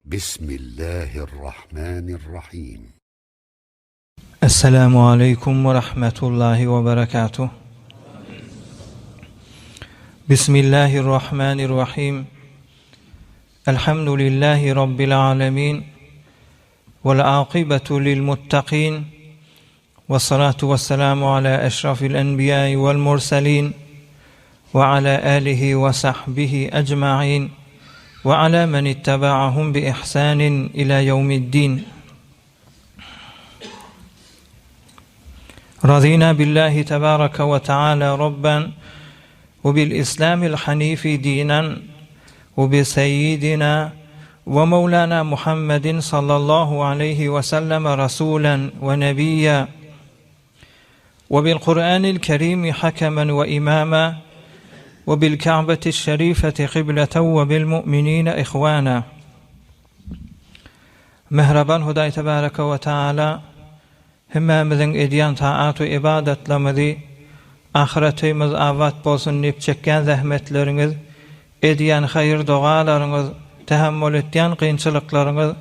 Bismillahirrahmanirrahim. Esselamu aleýkum we rahmetullahi we berekatuh. Bismillahirrahmanirrahim. Elhamdülillahi Rabbil alemin. Vel akibatu lil muttaqin. Ve salatu ve selamu ala eşrafil enbiyai vel murselin. Ve ala alihi ve sahbihi ecma'in. Ve ala men ittaba'ahum bi ihsanin ila yevmiddin. رضينا بالله تبارك وتعالى ربا وبالإسلام الحنيف دينا وبسيدنا ومولانا محمد صلى الله عليه وسلم رسولا ونبيا وبالقرآن الكريم حكما وإماما وبالكعبة الشريفة قبلة وبالمؤمنين إخوانا Mähriban Hudaý Tebareke we Taala hemmämiziň edýän taat we ybadatlarymyzy ahyretimiz abat bolsun diýip çekýän zähmetleriňiz, edýän haýyr-dogalaryňyz, tähemmül etýän kynçylyklaryňyz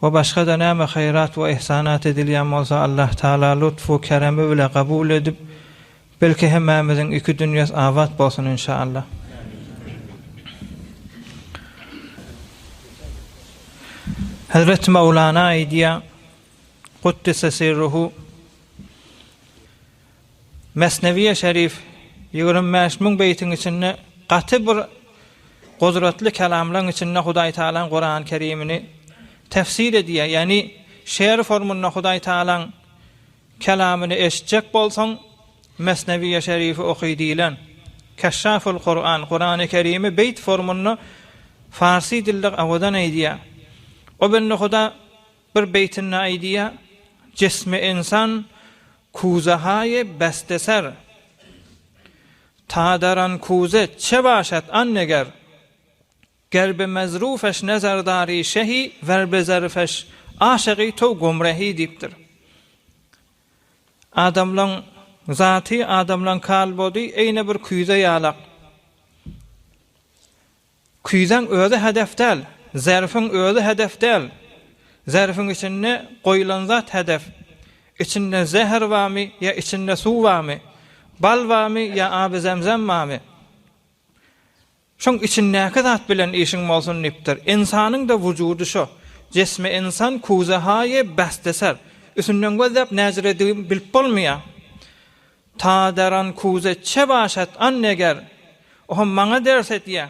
we başga-da näme haýrat we ihsanat edilýän bolsa Allah Taala lutf we keremi bile kabul edip Belki hemmämiziň iki dünýes abat bolsun inşallah. Hezreti Mawlana aýdýar, Kuddise sirruhu, Mesnewiýe Şerif 25 müň beýtiň içinde gaty bir gudratly kelamlaryň içinde Hudaý Tagalaň Kurany Kerimini tefsir edýär, ýagny şeýer formunda Hudaý Tagalaň Kelamyny eşitjek bolsaň, Mesnewiýe Şerifi oky diýlen. Keşşaful Kuran, Kurany Kerimi beýt formunda farsy dilde owadan aýdýar. O bende Huda bir beýtinde aýdýar, Jismi ynsan kuzahaýy besteser, Tadaran kuze çe başat an neger. Ger be mezrufeş nezer dary şehi wer be zerfeş aşygy tow gomrehi diýipdir. Adamlaň zaty, adamlaň kalbody eýne bir küýze ýalak. Küýzäň özi hedef däl, zerfiň özi hedef däl. Zerfiň içinde goýlan zat hedef. Içinde zeher barmy ýa içinde suw barmy? Bal barmy ýa aby zemzem barmy? Şoň içindäki zat bilen işiň bolsun diýipdir. Ynsanyň-da wujudy şo. Jesmi ynsan kuzehaýy besteser. Üstünden gözläp näjiredigini bilip bolmaýar. Ta daran kuze çe başat an neger. Ohm maňa ders edýär.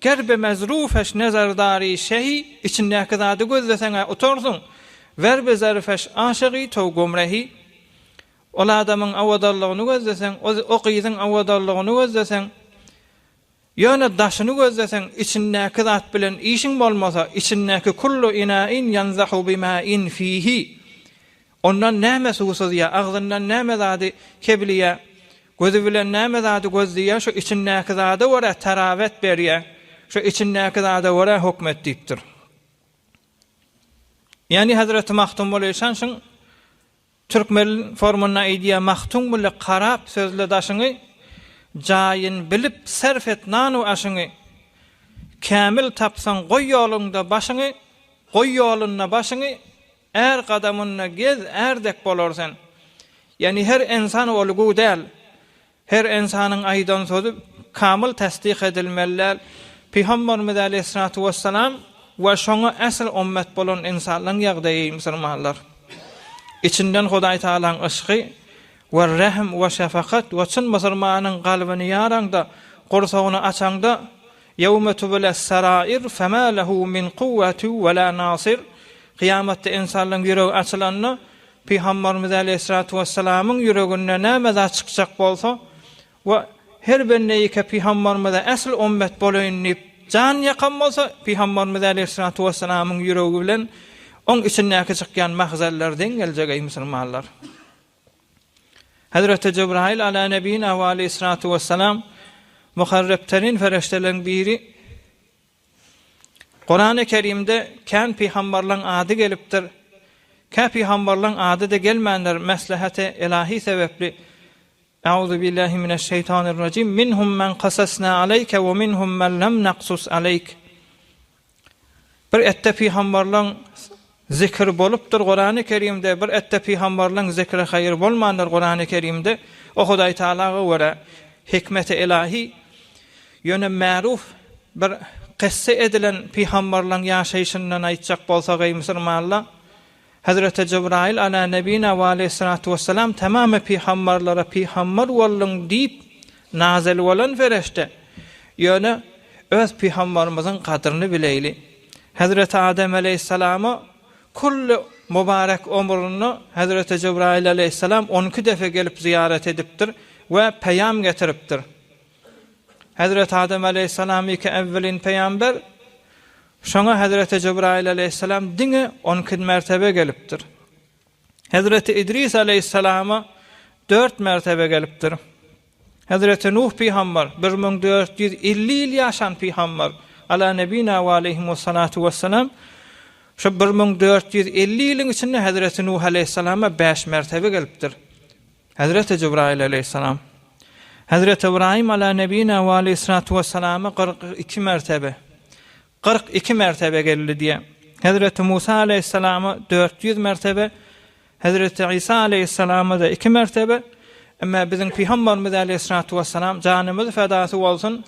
Ger be mezrufeş nezerdary şehi, içindäki zady gözleseň-ä utarsyň. Wer be zerfeş aşygy tow gomrehi. Ol adamyň owadanlygyny gözleseň, o gyzyň owadanlygyny gözleseň, ýöne daşyny gözleseň, içindäki zat bilen işiň bolmasa, içindäki kullu inain ýanzahu bimain fihi, ondan näme suw syzýar, agzyndan näme zady kebilýär, gözi bilen näme zady gözleýär, şo içindäki zada görä tarawet berýär, şo içindäki zada görä hökmet diýipdir. Ýagny Hezreti Magtymguly şan şyň Türkmen formunda aýdýar, Magtymguly karap sözle daşyňy, Jaýyn bilip sarf et nan-u aşyňy. Kämil tapsaň goý ýoluňda başyňy, Goý ýolunda başyňy, Är gadamynda gez, är dek bolar sen. Ýagny her ynsan olgu däl. Her ynsanyň aýdan sözi kamyl tasdyk edilmeli däl. Pygamberimiz aleýhissalatu wessalam we şoňa äsl ommet bolan ynsanlaryň ýagdaýy musulmanlar. Içinden Hudaý Tagalaň yşky we rehm we şefakat we çyn musulmanyň galbyny ýaraňda, gursagyny açaňda, Ýewme tubles sarair fema lehu min kuwwati we la nasir, Kyýamatda ynsanlaryň ýüregi açylanda, Pygamberimiz aleýhissalatu wessalamyň ýüreginde näme zat çykjak bolsa we her bendeýike Pygamberimize äsl ommet bolaýyn diýip jan ýakan bolsa, Pygamberimiz aleýhissalatu wessalamyň ýüregi bilen oň içindäki çykýan mahzeller deň geljek eý musulmanlar. Hezreti Jebraýyl ala nebina we aleýhissalatu wessalam mukarrepterin fereşdeleriň biri Kurany Kerimde kän pygambarlaň ady gelipdir. Kä pygambarlaň ady-da gelmändir mesleheti ilahi sebepli. Euzu billahi mineşşeýtanirrajim. Minhum men kasasna aleyke we minhum men lem naksus aleyk. Bir etde pygambarlaň zikri bolupdyr Kurany Kerimde, bir etde pygambarlaň zikri haýyr bolmandyr Kurany Kerimde. O Hudaý Tagalaga görä hikmeti ilahi. Ýöne märuf bir kyssa edilen pygambarlaň ýaşaýşyndan aýtjak bolsak eý musulmanlar, Hezreti Jebraýyl ala nebina we aleýhissalatu wessalam tamamy pygambarlara pygambar bolduň diýip nazyl bolan fereşde. Ýöne öz pygambarymyzyň gadryny bileýli. Hezreti Adem aleýhissalama külli mübarek ömründe Hezreti Jebraýyl aleýhissalam on iki defe gelip zyýarat edipdir we peýam getiripdir. Hezreti Adem aleýhissalam iki ewwelin peýamber, şoňa Hezreti Jebraýyl aleýhissalam diňe on iki mertebe gelipdir. Hezreti Idris aleýhissalama dört mertebe gelipdir. Hezreti Nuh pygamber 1450 ýyl ýaşan pygamber, ala nebina we aleýhimussalatu wessalam, şu 1450 ýylyň içinde Hezreti Nuh aleýhissalama bäş mertebe gelipdir. Hezreti Jebraýyl aleýhissalam Hezreti Ybraýym ala nebina we aleýhissalatu wessalama 42 mertebe 42 mertebe geldi diýýär. Hezreti Musa aleýhissalama 400 mertebe, Hezreti Isa aleýhissalama-da 2 mertebe. Emma biziň pygamberimiz aleýhissalatu wessalam janymyz fedasy bolsun,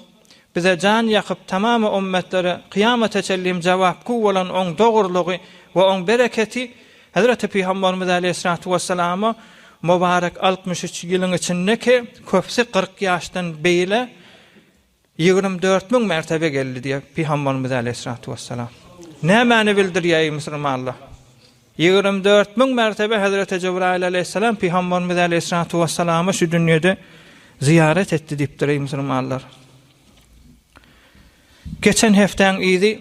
bize jan ýakyp tamamy ummetlere kyýamata çenli jawapgü bolan oň dogrulygy we oň bereketi Hezreti Pygamberimiz aleýhissalatu wesselama mübarek 63 ýylyň içindeki köpüsi 40 ýaşdan beýle 24 müň mertebe geldi diýýär Pygamberimiz aleýhissalatu wesselam. Nämäni bildirýär eý musulmanlar? 24 müň mertebe Hezreti Jebraýyl aleýhissalam Pygamberimiz aleýhissalatu wesselamy şu dünýede zyýarat etdi diýipdir eý musulmanlar. Geçen hepdäň yzy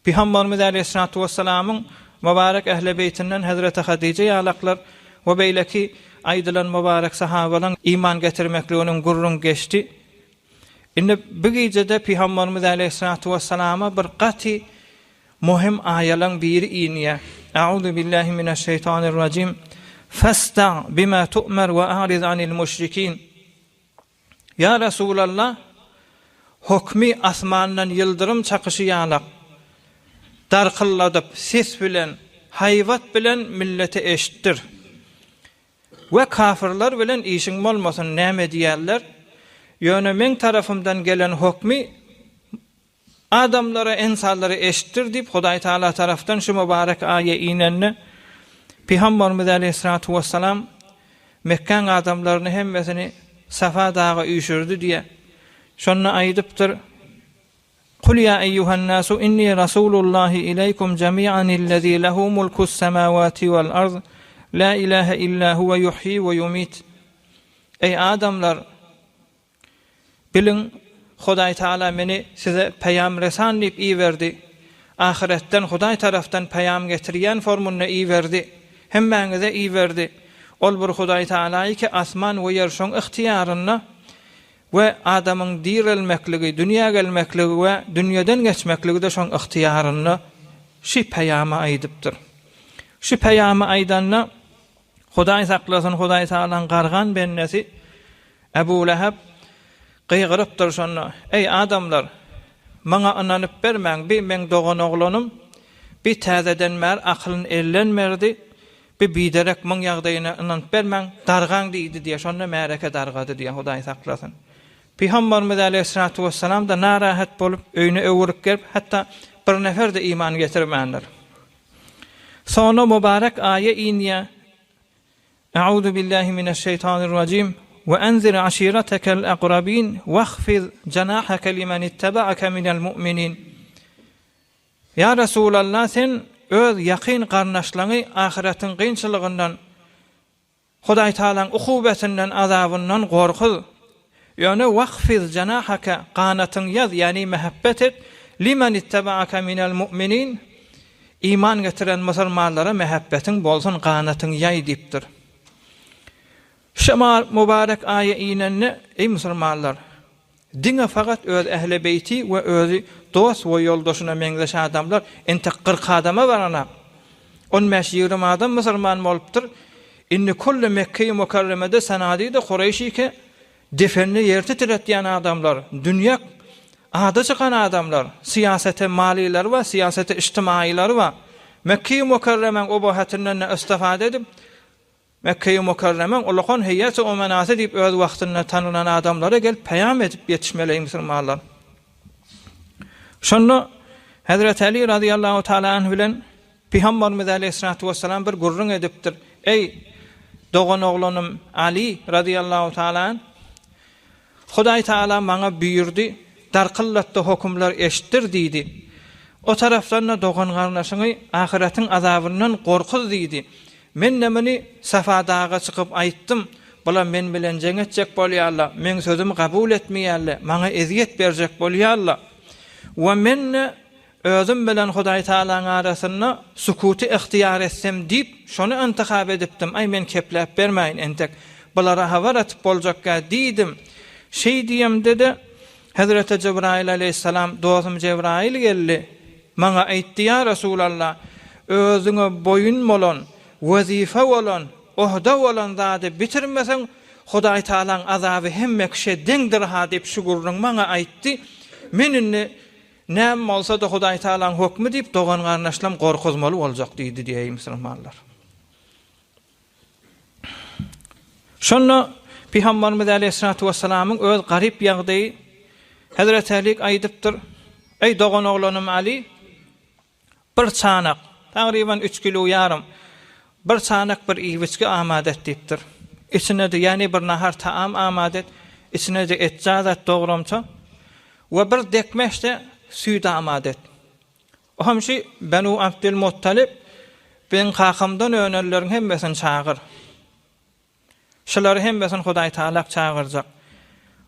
Pygamberimiz aleýhissalatu wessalamyň mübarek ähli beýtinden hezreti Hadyja ýalaklar we beýleki aýdylan mübarek sahabalaň iman getirmekliginiň gürrüň geçdi. Indi bu gijede Pygamberimiz aleýhissalatu wessalama bir gaty möhüm aýalaň biri inýär. A'uzu billahi mineşşeýtanirrajim. Fasta bima tu'mer we a'riz anil müşrikin. Ýa Resulallah, hokmy asmandan ýyldyrym çakyşy ýalak, darkylladyp, ses bilen, haýbat bilen millete eşitdir. We kafyrlar bilen işiň bolmasyn, näme diýerler? Ýöne meň tarapymdan gelen hokmy Adamlara, ynsanlara eşitdir diýip, Hudaý Tagala tarapdan şu mübarek aýa inende, Pygamberimiz aleýhissalatu wessalam Mekgäň adamlaryny hemmesini Safa daga üýşürdi diýýär. Şonda aýdypdyr, Kul ýa eýýuhan-nasu inni rasulullahi ileýkum jemi'anillezî lehu mulkus-semâwâti wal-ard, lâ ilâhe illâ huwe yuhýi we ýumit. Eý adamlar! Biliň, Hudaý Tagala meni size peýamresan diýip iberdi. Ahyretden Hudaý tarapdan peýam getirýän formunda iberdi. Hemmäňize iberdi. Ol bir Hudaý Tagalaýy ki, asman we ýer şoň ygtyýarynda we adamyň direlmekligi, dünýä gelmekligi we dünýeden geçmekligi-de şoň ygtyýarynda. Şi peýamy aýdypdyr. Şi peýamy aýdanda, Hudaý saklasyn, Hudaý Tagalaň gargan bendesi Ebu Leheb gygyrypdyr şonda, Eý, adamlar! Maňa ynanyp bermäň, bi meň doganoglanym, bi täzeden bäri akylyny elden berdi, bi biderek muň ýagdaýyna ynanyp bermäň, dargaň diýdi diýýär. Şonda märeke dargady diýýär, Hudaý saklasyn. Pygamberimiz aleýhissalatu wessalam-da narahat bolup, öýüne öwrülip gelip, hatda bir nefer-de iman getirmändir. Soňra mübarek aýa inýär, Euzu billahi mineşşeýtanirrajim, We enzir aşiretekel akrabin, wahfiz janahake limen ittebaake minel mu'minin. Ýa Resulallah sen öz ýakyn garyndaşlaňy ahyretiň kynçylygyndan Hudaý Tagalaň ukubetinden, azabyndan gorkuz. Ýöne wahfiz janahake, ganatyňy ýaz, ýagny mähebbet et, limen ittebaake minel mu'minin, iman getiren musulmanlara mähebbetiň bolsun, ganatyňy ýaý diýipdir. Şu mübarek aýa inende, eý musulmanlar! Diňe fakat öz ähli beýti we özi dost we ýoldaşyna meňzeş adamlar entek 40 adama baranak. On bäş-ýigrimi adam musulman bolupdyr. Indi külli Mekgeýi Mükerremede sanadidi Kureýşike defenli ýer titretýän adamlar, dünýä. Ady çykan adamlar, syýasete malyleri bar, syýasete ijtimaýylary bar. Mekgeýi Mükerremäň obahatyndan-da istifade edip, Mekgeýi Mükerremäň ulakan heýeti omenasy diýip öz wagtynda tanylan adamlara gelip peýam edip ýetişmeli eý musulmanlar. Şonda Hezreti Aly razyýallahu taala anh bilen Pygamberimiz aleýhissalatu wessalam bir gürrüň edipdir. Eý, doganoglanym Aly razyýallahu taala anh, Hudaý Tagala maňa buýurdy, Darkyllatda hokumlar eşitdir diýdi. O tarapdan-da dogan-garyndaşyňy ahyretiň azabyndan gorkuz diýdi. Men-de muny Safa daga çykyp aýtdym, Bular men bilen jeň etjek bolýarlar, meň sözümi kabul etmeýärler, maňa ezýet berjek bolýarlar. We men-de Özüm bilen Hudaý Tagalaň arasynda sukuty ygtyýar etsem diýip, şony yntyhap edipdim, aý men kepläp bermäýin entek, bulara habar atyp boljakkä diýdim. Şeý diýemde-de, Hezreti Jebraýyl aleýhissalam, dostum Jebraýyl geldi, maňa aýtdy, Ýa Resulalla, özüňe boýun bolan, wezipe bolan, ohda bolan zady bitirmeseň, Hudaý Tagalaň azaby hemme kişä deňdir-ha diýip şu gürrüňi maňa aýtdy. Men indi Näme bolsa-da Hudaýtagalaň hökmi diýip dogan-garyndaşlam gorkuzmaly boljak diýdi diýeý musulmanlar. Şonda Pygamberimiz aleýhissalatu wessalamyň öz garyp ýagdaýy Hezreti Älik aýdypdyr, Eý doganoglanym Aly, Bir çanak, tagryban üç kilo ýarym, bir çanak bir iýip-içgi amat et diýipdir. Içine-de, ýagny bir nahar taam amat et, içine-de etjaz at dogramça we bir dekmeş-de süýt amat et. O hem şu Benu Abdylmuttalyp, Meň kakamdan önenleriň hemmesini çagyr. Şulary hemmesini Hudaý Tagalak çagyrjak.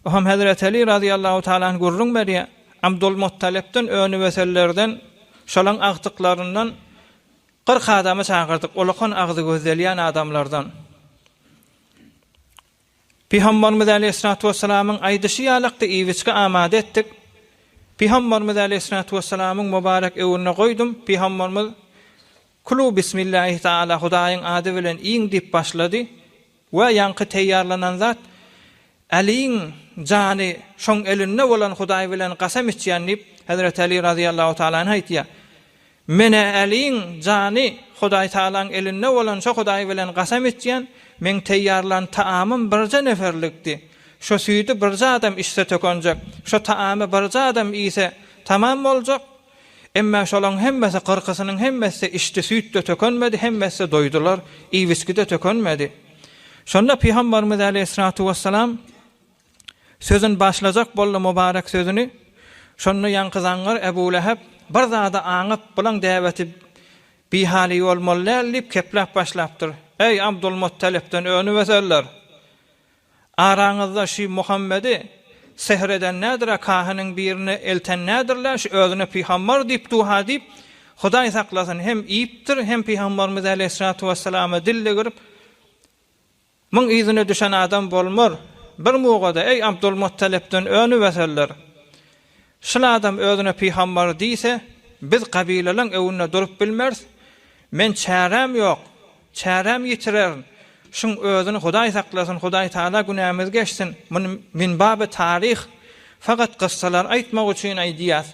Ohm Hezreti Aly razyýallahu taala anh gürrüň berýär, Abdulmuttalypdan önübesellerden, şolaň agtyklaryndan 40 adamy çagyrdyk, ulakan agzy gözdelýän adamlardan. Pygamberimiz aleýhissalatu wessalamyň aýdyşy ýalakda iýip-içgi amada etdik. Pygamberimiz aleýhissalatu wessalamyň mübarek öwünde goýdum. Pygamberimiz Kulu bismillahi taala Hudaýyň ady bilen iýiň diýip başlady we ýaňky teýýarlanan zat Äliň jany şoň elinde bolan Hudaý bilen kasam içýän diýip Hezreti Äli razyýallahu taala anh aýtýar. Menä Äliň jany Hudaý taalaň elinde bolan şo Hudaý bilen kasam içýän meň teýýarlan taamym birje neferlikdi. Şo süýdi birje adam içse tökenjek, şo taamy birje adam iýse tamam boljak, Emmä şolaň hemmesi, kyrkysynyň hemmesi-de içdi, süýt-de tökenmedi, hemmesi-de doýdular, iýip-içgi-de tökenmedi. Şonda Pygamberimiz aleýhissalatu wessalam sözüni başlajak boldy, mübarek sözüni. Şonda ýaňky zaňňar Ebu Leheb bir zady aňyp, bulaň däweti bihaly bolmaly däl diýip kepläp başlapdyr. Eý, Abdulmuttalypdan önüp-ösenler! Araňyzda şü Muhammedi sehr eden nädir-ä, kahynyň birine elten nädir-lä, şü özüne pygambar diýip duha diýip, Hudaý saklasyn, hem iýipdir, hem pygambarymyz aleýhissalatu wesselama dil degirip, muň yzyna düşen adam bolmar. Bir mugada, eý, Abdulmuttalypdan önübeseller! Şul adam özüne pygambar diýse, biz kabylalaň öňünde durup bilmeris. Men çäräm ýok, çäräm ýitirerin. Şuň özüni Hudaý saklasyn, Hudaý Tagala günämizi geçsin. Muny min baby taryh, fakat kyssalar aýtmak üçin aýdýas.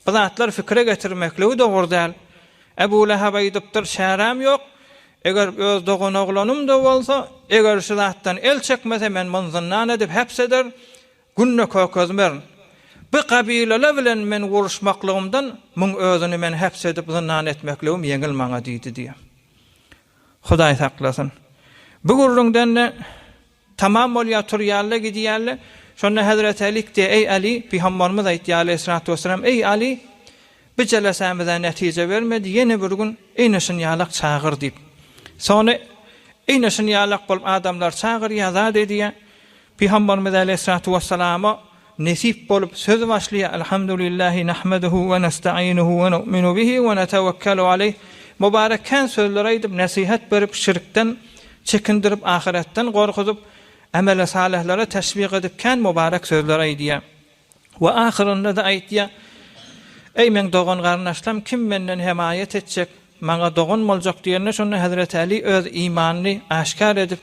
Bu zatlar pikire getirmekligi dogry däl. Ebu Leheb aýdypdyr, çäräm ýok, eger öz doganoglanym-da bolsa, eger şu zatdan el çekmese, men muny zyndan edip heps ederin. Günde kökezmerin. Bu kabylala bilen men uruşmaklygymdan muň özüni men heps edip zyndan etmekligim ýeňil maňa diýdi diýýär. Hudaý saklasyn. Bu gürrüňden-de tamam bolýar, turýarlar, gidýärler. Şonda Hezreti Älik diýýär, Eý Äli, Pygamberimiz aýtýar aleýhissalatu wessalam, Eý Äli, bu jelesämiz-ä netije bermedi, ýene bir gün ine şunýalak çagyr diýip. Soňra ine şunýalak bolup adamlar çagyrýar, zat edýär. Pygamberimiz aleýhissalatu wessalama nesip bolup söz başlaýar, Elhamdülillahi nahmeduhu we nestainuhu we nu'minu bihi we netewekkalu aleýh. Mübarek kän sözler aýdyp, nesihat berip, şirkden çekindirip, ahyretden gorkuzyp, amele salyhlara teşwik edip kän mübarek sözler aýdýar. We ahyrynda-da aýtýar, Eý meň dogan-garyndaşlarym, kim menden hemaýat etjek, maňa dogan boljak diýende, şonda Hezreti Äli öz imanyny aşgär edip,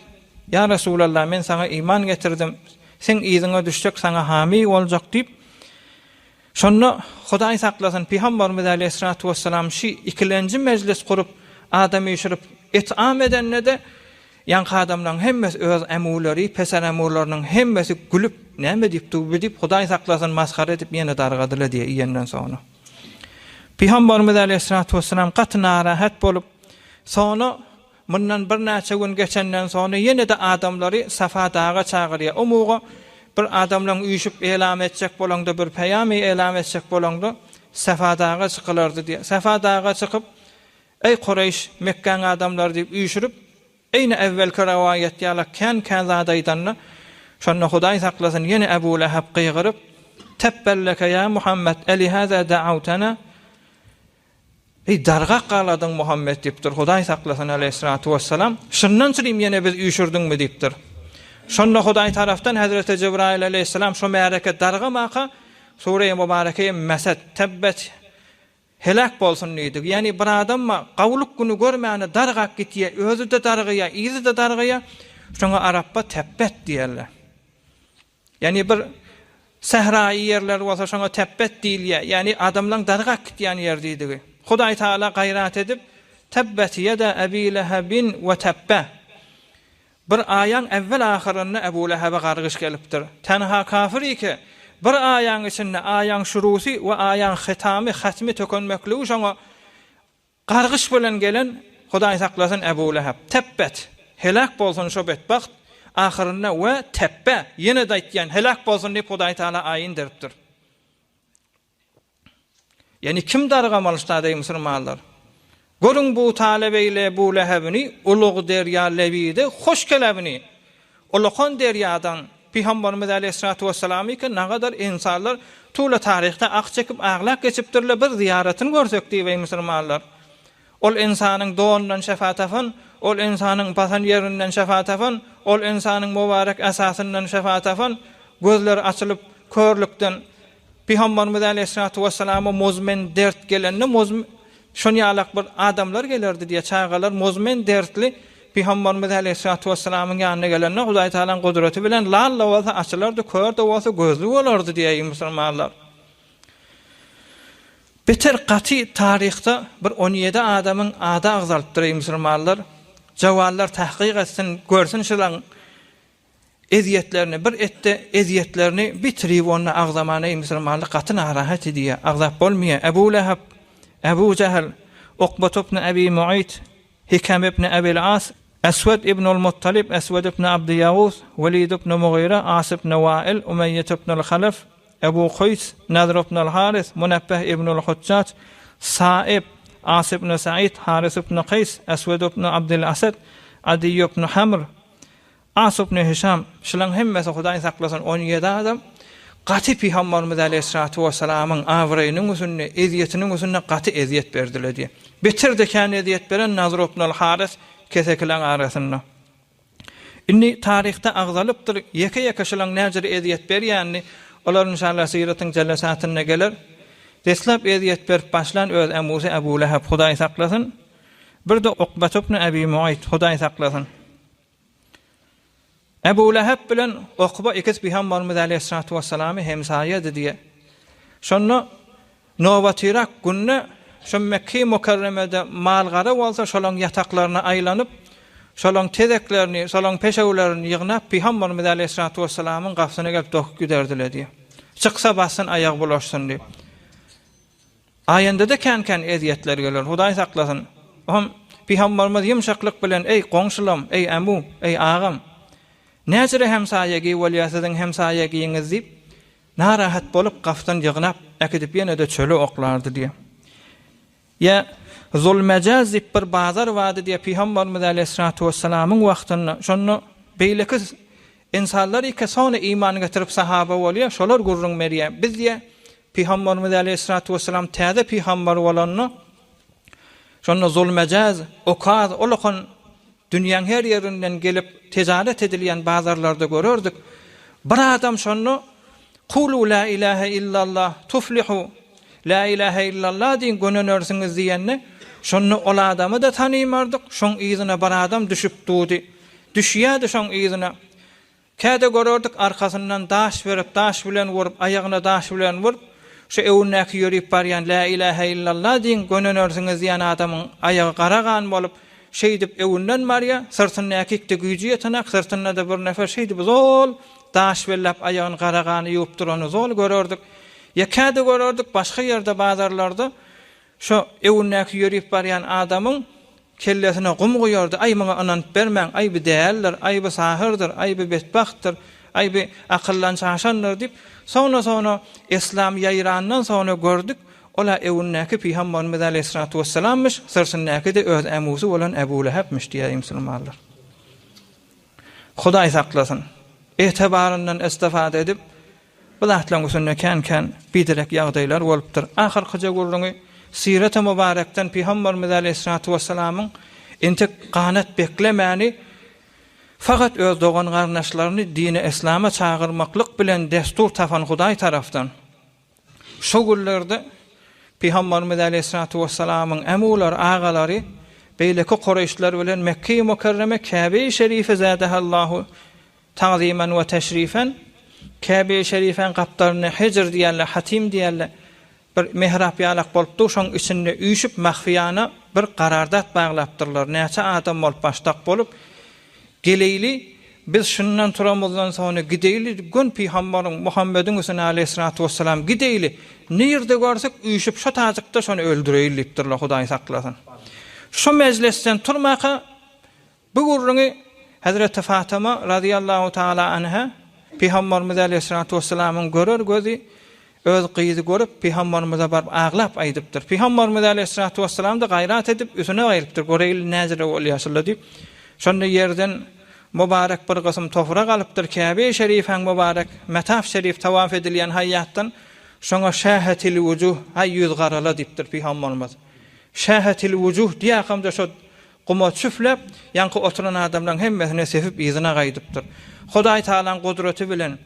Ýa Resulallah, men saňa iman getirdim, seň yzyňa düşjek, saňa hamy boljak diýip. Şonda, Hudaý saklasyn, Pygamberimiz aleýhissalatu wessalam şi ikilenji mejlis gurup, adam üýşürip, et'am edende-de, ýaňky adamlaryň hemmesi öz ämulary, peser-ämularynyň hemmesi gülüp, näme diýipdi bu diýip, Hudaý saklasyn, masgara edip ýene dargadylar diýýär iýenden soňra. Pygamberimiz aleýhissalatu wessalam gaty narahat bolup, soňra Mundan birnäçe gün geçenden soňra ýene-de adamlary Safa daga çagyrýar. Umuga bir adamlaň üýşüp elam etjek bolaňda bir peýamy elam etjek bolaňda Safa daga çykylardy diýýär. Safa daga çykyp, Eý Kureýş, Mekgäň adamlary diýip üýşürip, eýni äwwelki rowaýat ýalak kän-kän zat aýdanda, şonda Hudaý saklasyn ýene Ebu Leheb gygyryp, Tebbelleke ýa Muhammet, elihâzâ da'awtena? Eý, dargak galadyň Muhammet diýipdir, Hudaý saklasyn aleýhissalatu wessalam, şundan çyrim ýene biz üýşürdiňmi diýipdir. Şonda Hudaý tarapdan hezreti Jebraýyl aleýhissalam şo märeke dargamaka Sure-i Mübareke-i Mesed, Tebbet, heläk bolsun diýdi. Ýagny bir adam bar, gawulyk güni görmäni dargap gitýär, özi-de dargaýar, yzy-da dargaýar, şoňa arapba tebbet diýerler. Ýagny bir sähraýy ýerler bolsa şoňa tebbet diýilýär. Ýagny adamlaň dargap gitýän ýer diýdigi. Hudaý Tagala gaýrat edip, Tebbet ýeda Ebi Lehebin we tebbe. Bir aýaň äwwel ahyrynda Ebu Lehebe gargyş gelipdir. Tenha kafir ike, bir aýaň içinde aýaň şurusy we aýaň hitamy, hatmy tökenmekligi şoňa Gargyş bilen gelen, Hudaý saklasyn, Ebu Leheb, Tebbet! Heläk bolsun şo betbagt, ahyrynda we tebbe, ýene-de aýtýan, heläk bolsun diýip Hudaý Tagala aý inderipdir. Ýagny kim dargamaly ştada eý musulmanlar? Görüň bu talep eýle Ebu Lehebini, ulug derýa lebide hoş kelebini. Ulakan derýadan Pygamberimiz aleýhissalatu wessalamyka nagadar ynsanlar tula taryhda ah çekip aglap geçipdirler bir zyýaratyny görsek diýip eý musulmanlar. Ol ynsanyň donundan şefa tapan, ol ynsanyň basan ýerinden şefa tapan, ol ynsanyň mubarek esasyndan şefa tapan, gözleri açylyp körlükden Pygamberimiz aleýhissalatu wessalama muzmin dert gelende muzm şon ýalak bir adamlar gelerdi diýýär, çagalar muzmin dertli Pygamberimiz aleýhissalatu wessalamyň ýanyna gelende Hudaý Tagalaň gudraty bilen lal-da bolsa açylardy, kör-de bolsa gözli bolardy diýýär musulmanlar. Beter gaty taryhda bir 17 adamyň ady agzalypdyr eý musulmanlar. Jawanlar tahkyk etsin, görsün şulaň Ezýetlerini bir etde ezýetlerini bir tribunda agzamana eý musulmanlar gaty narahat edýär agzap bolmaýar Ebu Leheb, Ebu Jähl, Ukbat ibn Ebi Mu'yt, Hikem ibn Ebil As, Eswed ibnul Muttalib, Eswed ibn Abdy Ýagus, Welid ibn Mugyra, As ibn Wail, Umeýýet ibnul Halef, Ebu Kuýs, Nadr ibnul Haris, Munebbeh ibnul Hujjaç, Saib, As ibn Said, Haris ibn Kaýs, Eswed ibn Abdyl Ased, Adiý ibn Hamr, As ibn Hişam, şulaň hemmesi Hudaý saklasyn 17 adam gaty Pygamberimiz aleýhissalatu wessalamyň abraýynyň üstünde, ezýetiniň üstünde gaty ezýet berdiler diýýär. Beter-de kän ezýet beren Nadr ibn al-Haris kesekileň arasynda. Indi taryhda agzalypdyr, ýeke-ýeke şulaň näjür ezýet berýänini, olar inşallah syratyň jelesatynda geler. Deslap ezýet berip başlan öz ämusy Ebu Leheb, Hudaý saklasyn. Bir-de Ukbat ibn Ebi Muaýt, Hudaý saklasyn. Ebu Leheb bilen Ukba ikisi Pygamberimiz aleýhissalatu wessalamy hemsaýady diýýär. Şonda nobatyrak günde şo Mekge Mükerremede mal-gara bolsa şolaň ýataklaryna aýlanyp, şolaň tezeklerini, şolaň peşewlerini ýygnap Pygamberimiz aleýhissalatu wessalamyň gapysyna gelip dokup giderdiler diýýär. Çyksa bassyn aýagy bulaşsyn diýip. Aýanda-da kän-kän ezýetler geler, Hudaý saklasyn. Ohm, Pygambarymyz ýumşaklyk bilen, Eý, goňşulam, eý, ämu, eý, agam! Näjüre hemsaýagiý bolýar siziň hemsaýagiňiz diýip, narahat bolup, gapdan ýygnap, äkidip ýene-de çöle oklardy diýýär. Ýa, Zulmejaz diýip bir bazar bardy diýýär Pygambarymyz aleýhissalatu wessalamyň wagtynda. Şonda beýleki ynsanlar ike soňra iman getirip sahaba bolýar, şolar gürrüň berýär. Biz diýýär, Pygamberimiz aleýhissalatu wessalam täze pygamber bolanda, şonda Zulmejaz, Okaz, ol okan dünýäň her ýerinden gelip tijaret edilýän bazarlarda görerdik. Bir adam şonda Kulu la ilahe illallah tuflihu, La ilahe illallah diýiň gönenersiňiz diýende, şonda ol adamy-da tanymardyk, şoň yzyna bir adam düşüp durdy. Düşýärdi şoň yzyna. Käde görerdik arkasyndan daş berip, daş bilen urup, aýagyna daş bilen urup. Şu öwündäki ýörüp barýan Lä ilähä illallah diýiň, gönenersiňiz diýen adamyň aýagy gara gan bolup, şeýdip öwünden barýar, syrtyndäkikde güýji ýetenak, syrtynda-da bir nefer şeýdip zol daş belläp aýagyny gara gany ýuwup durany zol görerdik. Ýa käde görerdik başga ýerde bazarlarda şo öwündäki ýörüp barýan adamyň Kellesine gum guýardy, Aý, muňa ynanyp bermäň, aý, bi däldir, aý, bi sahyrdyr, aý, bi betbagtdyr, aý, bi akyldan çaşandyr diýip, soňra-soňra Eslam ýaýrandan soňra gördük, ol-a öwündäki Pygamberimiz aleýhissalatu wessalamyş, syrtyndäki-de öz ämusy bolan Äbu Lähebmiş diýýär musulmanlar. Hudaý saklasyn. Etibaryndan istifada edip, Bu zatlaryň üstünde kän-kän biderek ýagdaýlar bolupdyr. Ahyrkyja gürrüňi Sireti Mübarekden Pygamberimiz aleýhissalatu wessalamyň entek ganat beklemäni fakat öz dogan-garyndaşlaryny dine Yslama çagyrmaklyk bilen destur tapan Hudaý tarapdan şo günlerde Pygamberimiz aleýhissalatu wessalamyň ämular, agalary beýleki kureýşler bilen Mekge-i Mükerreme Käbe-i Şerife zädehallahu Tagzyman we teşrifen, Käbe-i Şerifäň gapdalynda Hejr diýerler, Hatim diýerler, bir mihrap ýalak bolup dur, şoň içinde üýşüp mahfiýana bir garardat baglapdyrlar, näçe adam bolup başdak bolup, Geleýli, biz şundan turamyzdan soňra gideýli, gön pygambaryň Muhammediň üstüne aleýhissalatu wessalam gideýli, nirde görsek üýşüp şo tajykda şony öldüreýli diýipdirler, Hudaý saklasyn. Şo mejlisden turmaka Bu gürrüňi Hezreti Fatyma razyýallahu taala anha Pygamberimiz aleýhissalatu wessalamyň görer gözi öz gyzy görüp Pygamberimize baryp aglap aýdypdyr. Pygamberimiz aleýhissalatu wessalam-da gaýrat edip üsüne gaýlypdyr, göreýli näjele bolýar şular diýip. Şonda ýerden mübarek bir gysym toprak alypdyr, Käbe-i Şerifäň mübarek Metaf Şerif tawaf edilýän haýýatdan şoňa şähetil wujuh, aý ýüz garala diýipdir Pygamberimiz. Şähetil wujuh diýäkamda şo Guma çüfläp, ýaňky oturan adamlaryň hemmesine sepip yzyna gaýdypdyr. Hudaý Tagalaň gudraty bilen,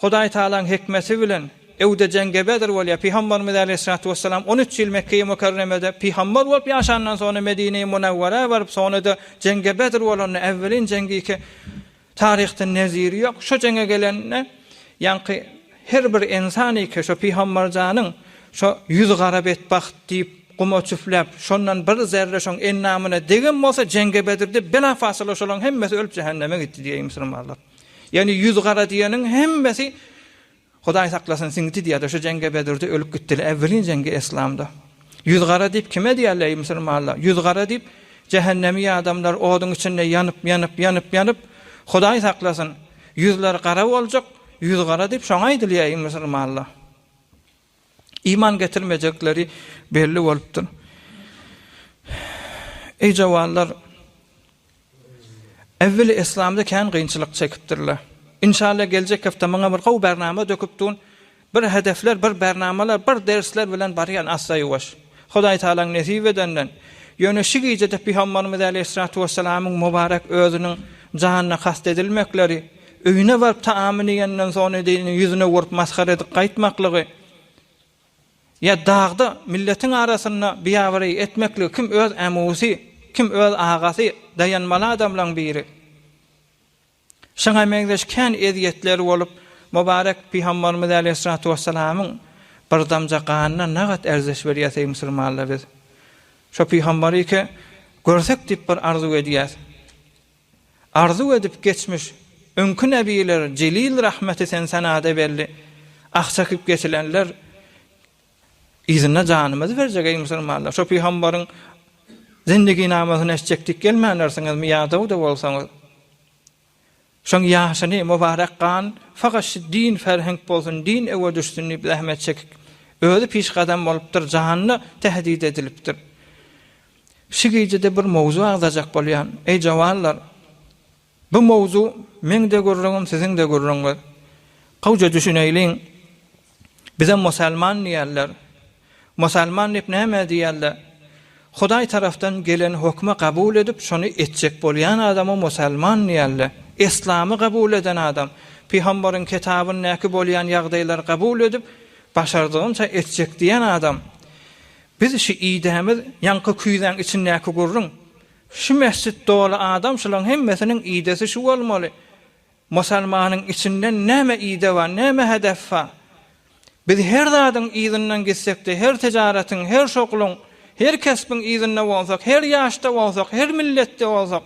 Hudaý Tagalaň hikmeti bilen, öwde jeňge Bedr bolýar. Pygamberimiz aleýhissalatu wessalam on üç ýyl Mekgeýi Mükerremede pygamber bolup ýaşandan soňra Medineýi Munawwara baryp, soňra-da jeňge Bedr bolanda äwwelin jeňgi Taryhda neziri ýok. Şo jeňe gelende, ýaňky her bir ynsan eke şo pygambarjanyň şo ýüzi gara betbagt diýip guma çüfläp, şondan bir zerre şoň endamyna degen bolsa jeňge Bedirde bela fasyla şolaň hemmesi ölüp jähenneme gitdi diýeýin musulmanlar. Ýagny ýüzi gara diýeniň hemmesi Hudaý saklasyn siňdi diýýärler şu jeňge Bedirde ölüp gitdiler äwwelin jeňge Eslamda. Ýüz gara diýip kime diýýärler eý musulmanlar? Ýüz gara diýip jähennemi adamlar oduň içinde ýanyp ýanyp ýanyp ýanyp Hudaý saklasyn ýüzleri gara boljak ýüz gara diýip şoňa aýdylýar eý musulmanlar. Iman getirmejekleri belli bolupdyr. Eý jowanlar Evveli Eslamda kän gynçylyk çekipdirler. Inşallah geljek hepde muňa bir gowy bernama döküp dun. Bir hedefler, bir bernamalar, bir dersler bilen barýan assa ýuwaş. Hudaý Tagalaň nesip edenden. Ýöne şu gijede Pygambarymyz aleýhissalatu wessalamyň mubarek özüniň janyna kast edilmekleri, öýüne baryp taamyny iýenden soň edeni ýüzüne urup masgara edip gaýtmaklygy, Ýa dagda milletiň arasynda biabraý etmekligi kim öz ämusy, kim öz agasy, daýanmaly adamlaň biri. Şuňa meňzeş kän ezýetler bolup, mübarek Pygambarymyz aleýhissalatu wessalamyň bir damja ganyna nagat erzeş berýäs eý musulmanlar biz. Şo Pygambary-ke görsek diýip bir arzuw edýäs. Arzuw edip geçmiş öňki nebiler Jelil rahmeti sen sanada belli Ah çekip geçilenler Yzynda janymyzy berjek eý musulmanlar şo pygambaryň zindiginamasyny eşitjek dik gelmändirsiňizmi ýadaw-da bolsaňyz Şoň ýaşyny mübarek gan fakat şu din ferhenk bolsun din öwe düşsün diýip zähmet çekip özi pişgadam bolupdyr janyna tehdit edilipdir. Şu gijede bir mowzu agzajak bolýan. Eý jowanlar! Bu mowzu meň-de gürrüňim, siziň-de gürrüňiňiz. Gowja düşüneýliň. Bize musalman diýerler. Musalman diýip nämä diýerler? Hudaý tarapdan gelen hökmi kabul edip, şony etjek bolýan adama musalman diýerler. Yslamy kabul eden adam, pygambaryň kitabyndaky bolýan ýagdaýlary kabul edip, başardygynça etjek diýen adam. Biz şu idämiz ýaňky küýzäň içindäki gürrüň. Şu mesjit doly adam şulaň hemmesiniň idesi şu bolmaly. Musalmanyň içinden näme ide bar, näme hedef bar? Biz her zadyň yzyndan gitsek-de, her tejaratyň, her şogluň, her kesbiň yzynda bolsak, her ýaşda bolsak, her milletde bolsak,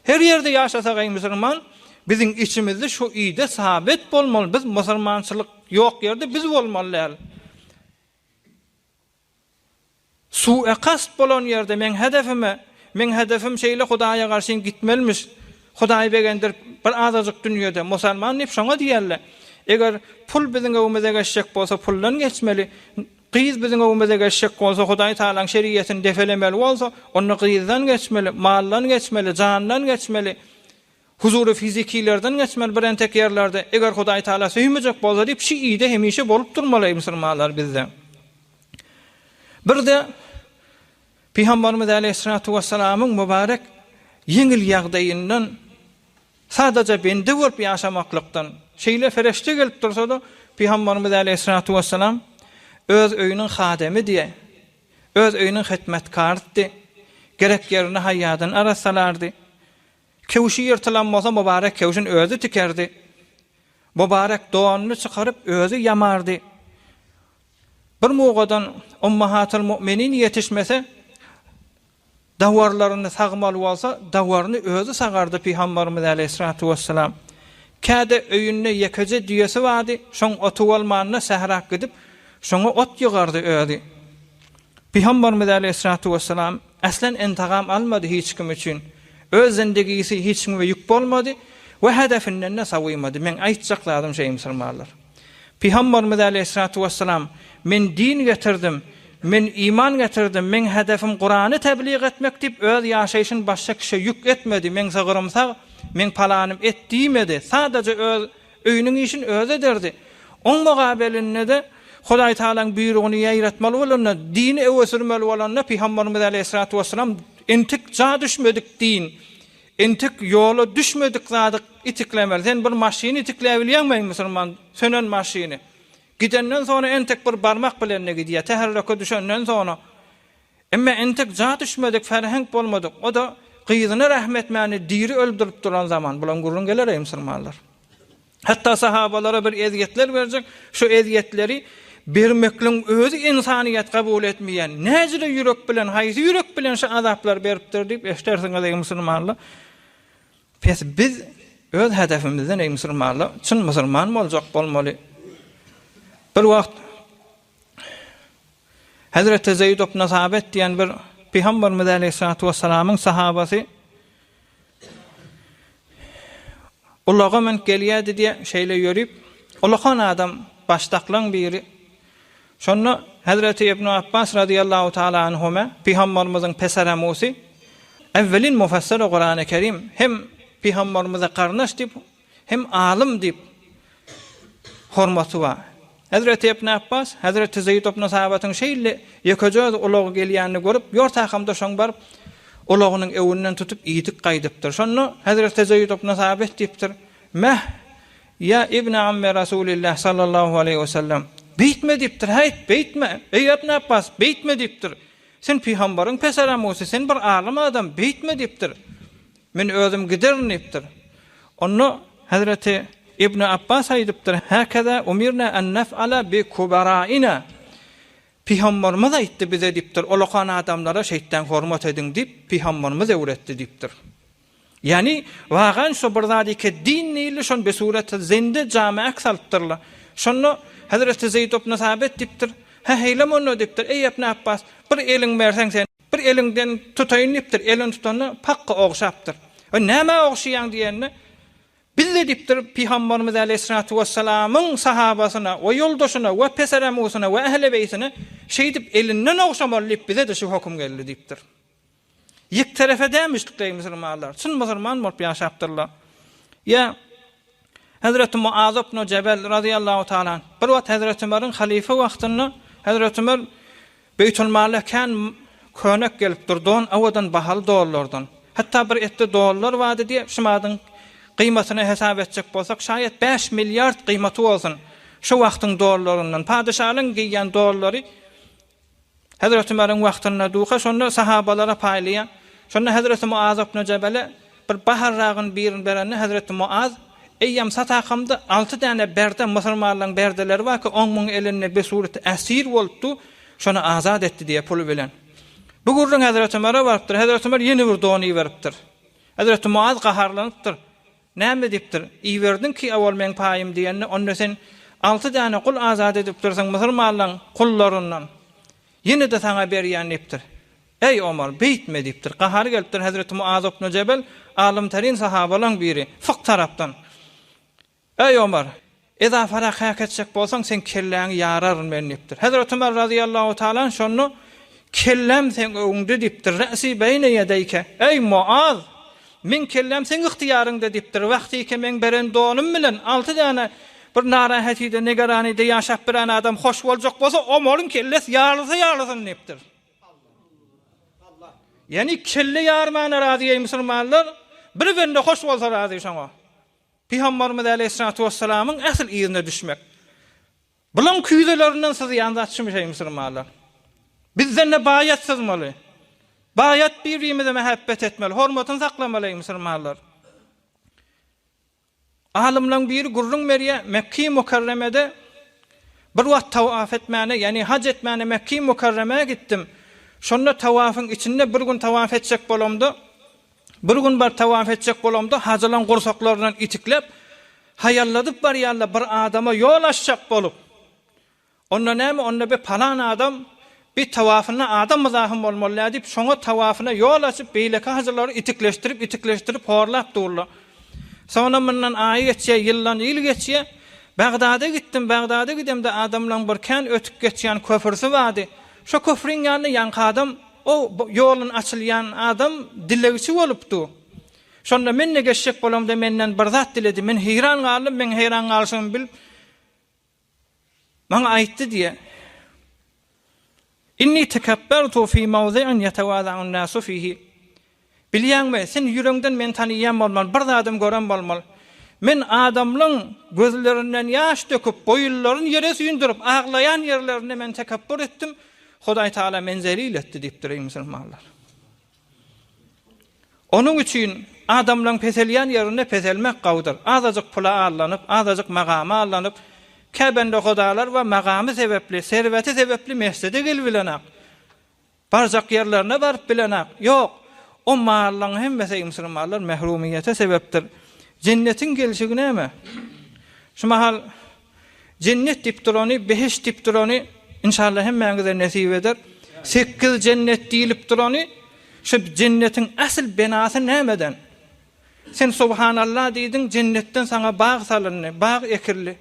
her ýerde ýaşasak eý musulman, biziň içimizde şu ide sabit bolmaly, biz musulmançylyk ýok ýerde biz bolmaly däl. Sue-kast bolan ýerde meň hedefime, meň hedefim şeýle Hudaýa garşyn gitmelimiş, Hudaýy begendirip bir azajyk dünýede musalman diýip şoňa diýerler. Eger pul biziň öwümize geçjek bolsa puldan geçmeli, gyz biziň öwümize geçjek bolsa Hudaý Tagalaň şeriýetini depelemeli bolsa, onda gyzdan geçmeli, maldan geçmeli, jandan geçmeli. Huzury fizikilerden geçmeli bir entek ýerlerde, eger Hudaý Tagala söýmejek bolsa diýip şiide hemişe bolup durmaly eý musulmanlar bizde. Birde Pygamberimiz aleýhissalatu wessalamyň mübarek ýeňil ýagdaýyndan sadaja bende bolup ýaşamaklykdan şeýle fereşte gelip dursa-da Pygamberimiz aleýhissalatu wessalam öz öýüniň hademi diýe, öz öýüniň hytmetkarydy. Gerek ýerini haýýadan arassalardy. Kewşi ýyrtylan bolsa mübarek kewşini özi tikerdi. Mübarek donuny çykaryp özi ýamardy. Bir mugadan Ummahatyl mu'minin ýetişmese, dawarlaryny sagmaly bolsa, dawaryny özi sagardy Pygamberimiz aleýhissalatu wessalam. Käde öýünde ýekeje düýesi bardy, şoň oty bolmanda sährak gidip, şoňa ot ýygardy özi. Pygamberimiz aleýhissalatu wessalam Aslan entagam almady hiç kim üçin. Öz zindigisi hiç kime ýük bolmady we hedefinden-de sowymady. Meň aýtjak zadym şeý musulmanlar. Pygamberimiz aleýhissalatu wessalam, Men din getirdim, men iman getirdim, meň hedefim Kurany teblig etmek diýip öz ýaşaýşyny başga kişä ýük etmedi, meň sygyrym sag, meň palanym et diýmedi. Sadaja öz Öýüniň işini özi ederdi. Oň mugabelinde-de Hudaý Tagalaň buýrugyny ýaýratmaly bolanda, dini öňe sürmeli bolanda Pygamberimiz aleýhissalatu wessalam entek ja düşmedik din, entek ýola düşmedik zady itiklemeli. Sen bir maşyny itikläbilýäňmi eý musulman, sönen maşyny? Gidenden soňra entek bir barmak bilen-de gidýär, täherreke düşenden soňra. Emma entek ja düşmedik, ferhenk bolmadyk, o-da gyzyna rähm etmäni diri öldürip duran zaman. Bulaň gürrüň geler-eý musulmanlar. Hatda sahabalara bir ezýetler berjek, şo ezýetleri bermekligiň özi ynsanyýet kabul etmeýän, näjüre ýürek bilen, haýsy ýürek bilen şo azaplary beripdir diýip eşdersiňiz eý musulmanlar. Pes biz öz hedefimizden eý musulmanlar, çyn musulman boljak bolmaly. Bir wagt Hezreti Zeýd ibn Sabit diýen bir Pygamberimiz aleýhissalatu wessalamyň sahabasy ulaga münüp gelýärdi diýe, şeýle ýörüp, ulakan adam başdaklaň biri. Şonda Hezreti Ibn Abbas razyýallahu taala anhuma Pygamberimiziň peseremusy, äwwelin mufassiri Kurany Kerim hem Pygamberimize garyndaş diýip Hem alym diýip hormaty bar. Hezreti Ibn Apbas, Hezreti Zeýd ibn Sabatyň şeýle ýekeje özi ulagy gelýänini görüp, ýortakamda şoň baryp, ulagynyň öwünden tutup iýdik gaýdypdyr. Şonda Hezreti Zeýd ibn Sabit diýipdir, Meh, ýa Ibn Amme Rasulillah sallallahu aleýhi we sellem, beýtme diýipdir, häýt, beýtme, eý Ibn Apbas, beýtme diýipdir. Sen pygambaryň peseramusy, sen bir alym adam, beýtme diýipdir. Men özüm giderin diýipdir. Onda hezreti Ibn Apbas aýdypdyr, Häkeza umirna an nef'ala bi kubaraina. Pygamberimiz aýtdy bize diýipdir, ulakan adamlara şeýtdän hormat ediň diýip, pygamberimiz öwretdi diýipdir. Ýagny, wagan şo bir zat eke din diýildi, şony besureti zende jama aks alypdyrlar. Şonda hezreti Zeýd ibn Sabit diýipdir, Hä, heýlem onda diýipdir, Eý Ibn Apbas, bir eliň berseň sen, Bir eliňden tutaýyn diýipdir, elini tutanda pakga ogşapdyr. We nämä ogşaýaň diýende, Biz-de diýipdir, Pygamberimiz aleýhissalatu wessalamyň sahabasyna we ýoldaşyna we peseremusyna we ähli beýtine şeýdip elinden ogşamaly diýip bize-de şu höküm geldi diýipdir. Ýek terefe dämişlikleý musulmanlar, çyn musulman bolup ýaşapdyrlar. Ýa Hezreti Muaz ibn Jebel razyýallahu taala anh, bir wagt Hezreti Ömeriň halyfa wagtynda Hezreti Ömer Beýtulmala kän könek gelipdir, don owadan bahaly dollardan. Hatda bir etde dollar bardy diýip, şu madyň gyýmatyny hesap etjek bolsak, şaýat bäş milliard gyýmaty bolsun. Şu wagtyň dollaryndan. Padyşalyň geýýän dollary Hezreti Ömeriň wagtynda duka, şonda sahabalara paýlaýar. Şonda Hezreti Muaz ibn Jebele bir baharragyny birini berende Hezreti Muaz. Eýýäm satakamda alty däne berde musulmanlaryň berdeleri bar ki, oň muň elinde besuret esir bolupdy, şony azat etdi diýýär puly bilen. Bu gürrüň Hezreti Ömere barypdyr. Hezreti Ömer ýene bir don iberipdir. Hezreti Muaz gaharlanypdyr. Näme diýipdir? Iberdiň ki owal meň paýym diýende, onda sen alty däne gul azat edipdirsiň musulmanlaryň gullaryndan. Ýene-de saňa berýän diýipdir. Eý, Omar, beýtme diýipdir. Gahary gelipdir Hezreti Muaz ibn Jebel, alym-terin sahabalaň biri, fykh tarapdan. Eý, Omar, ezaparak häk etjek bolsaň, seň kelläňi ýararyn men diýipdir. Hezreti Ömer razyýallahu taala anh şonda, Kelläm seň öňüňde diýipdir, Re'si beýne ýedeýke. Eý, Muaz! Meň kelläm seň ygtyýaryňda diýipdir. Wagtyky meň beren donum bilen alty däne bir narahatide, nigeranyda ýaşap biren adam hoş boljak bolsa, Omaryň kellesi ýarylsa ýarylsyn diýipdir. Ýagny kelle ýarmana razy eý musulmanlar, bir bende hoş bolsa razy şoňa. Pygambarymyz aleýhissalatu wessalamyň ähli yzyna düşmek. Bulaň küýzelerinden syzýan zat şumyş eý musulmanlar. Bizden-de baýat syzmaly. Baýat bir-birimize mähebbet etmeli, hormatyny saklamaly eý musulmanlar. Alymlaň biri gürrüň berýär, Mekge-i Mükerremede bir wagt tawaf etmäne, ýagny haj etmäne Mekge-i Mükerremä gitdim. Şonda tawafyň içinde bir gün tawaf etjek bolamda, bir gün baryp tawaf etjek bolamda hajylaň gursaklaryndan itikläp, haýalladyp barýarlar bir adama ýol açjak bolup. Onda näme, onda bi palan adam bi tawafynda adam myzahym bolmaly däl diýip, şoňa tawafyna ýol açyp, beýleki hajylary itikleşdirip, itikleşdirip horlap durlar. Soňra mundan aý geçýär, ýyldan ýyl geçýär. Bagdada gitdim, Bagdada gidemde adamlaň bir kän ötüp geçýän köprüsi bardy. Şo köprüň ýanynda ýaňky adam, o ýolun açylýan adam dilegçi bolup dur. Şonda men-de geçjek bolamda menden bir zat diledi. Men heýran galdym, meň heýran galyşymy bilip, Maňa aýtdy diýýär. Inni tekebbertu fi mawzi'in ýetewaza'un nasu fihi. Bilýäňmi, sen ýüregiňden meni tanaýan bolmaly, bir zadam gören bolmaly. Men adamlaň gözlerinden ýaş döküp, boýunlaryny ýere süýndürip, aglaýan ýerlerinde men tekepbür etdim, Hudaý Tagala meni zelil etdi diýipdir, eý musulmanlar. Onuň üçin adamlaň peselýän ýerinde peselmek gowudyr. Azajyk pula allanyp, azajyk magama allanyp, kä bendehudalar bar magamy sebepli, serweti sebepli mesjide gelibilenak. Barjak ýerlerine baryp bilenak. Ýok, o mallaň hemmesi eý musulmanlar mährumyýete sebepdir. Jennetiň gelşigi näme? Şu mahal Jennet diýip durany, behişt diýip durany, inşallah hemmäňize nesip eder. Sekiz jennet diýlip durany, şu jennetiň äsl benasy nämeden? Sen Subhanallah diýdiň, jennetden saňa bag salyndy, bag ekildi.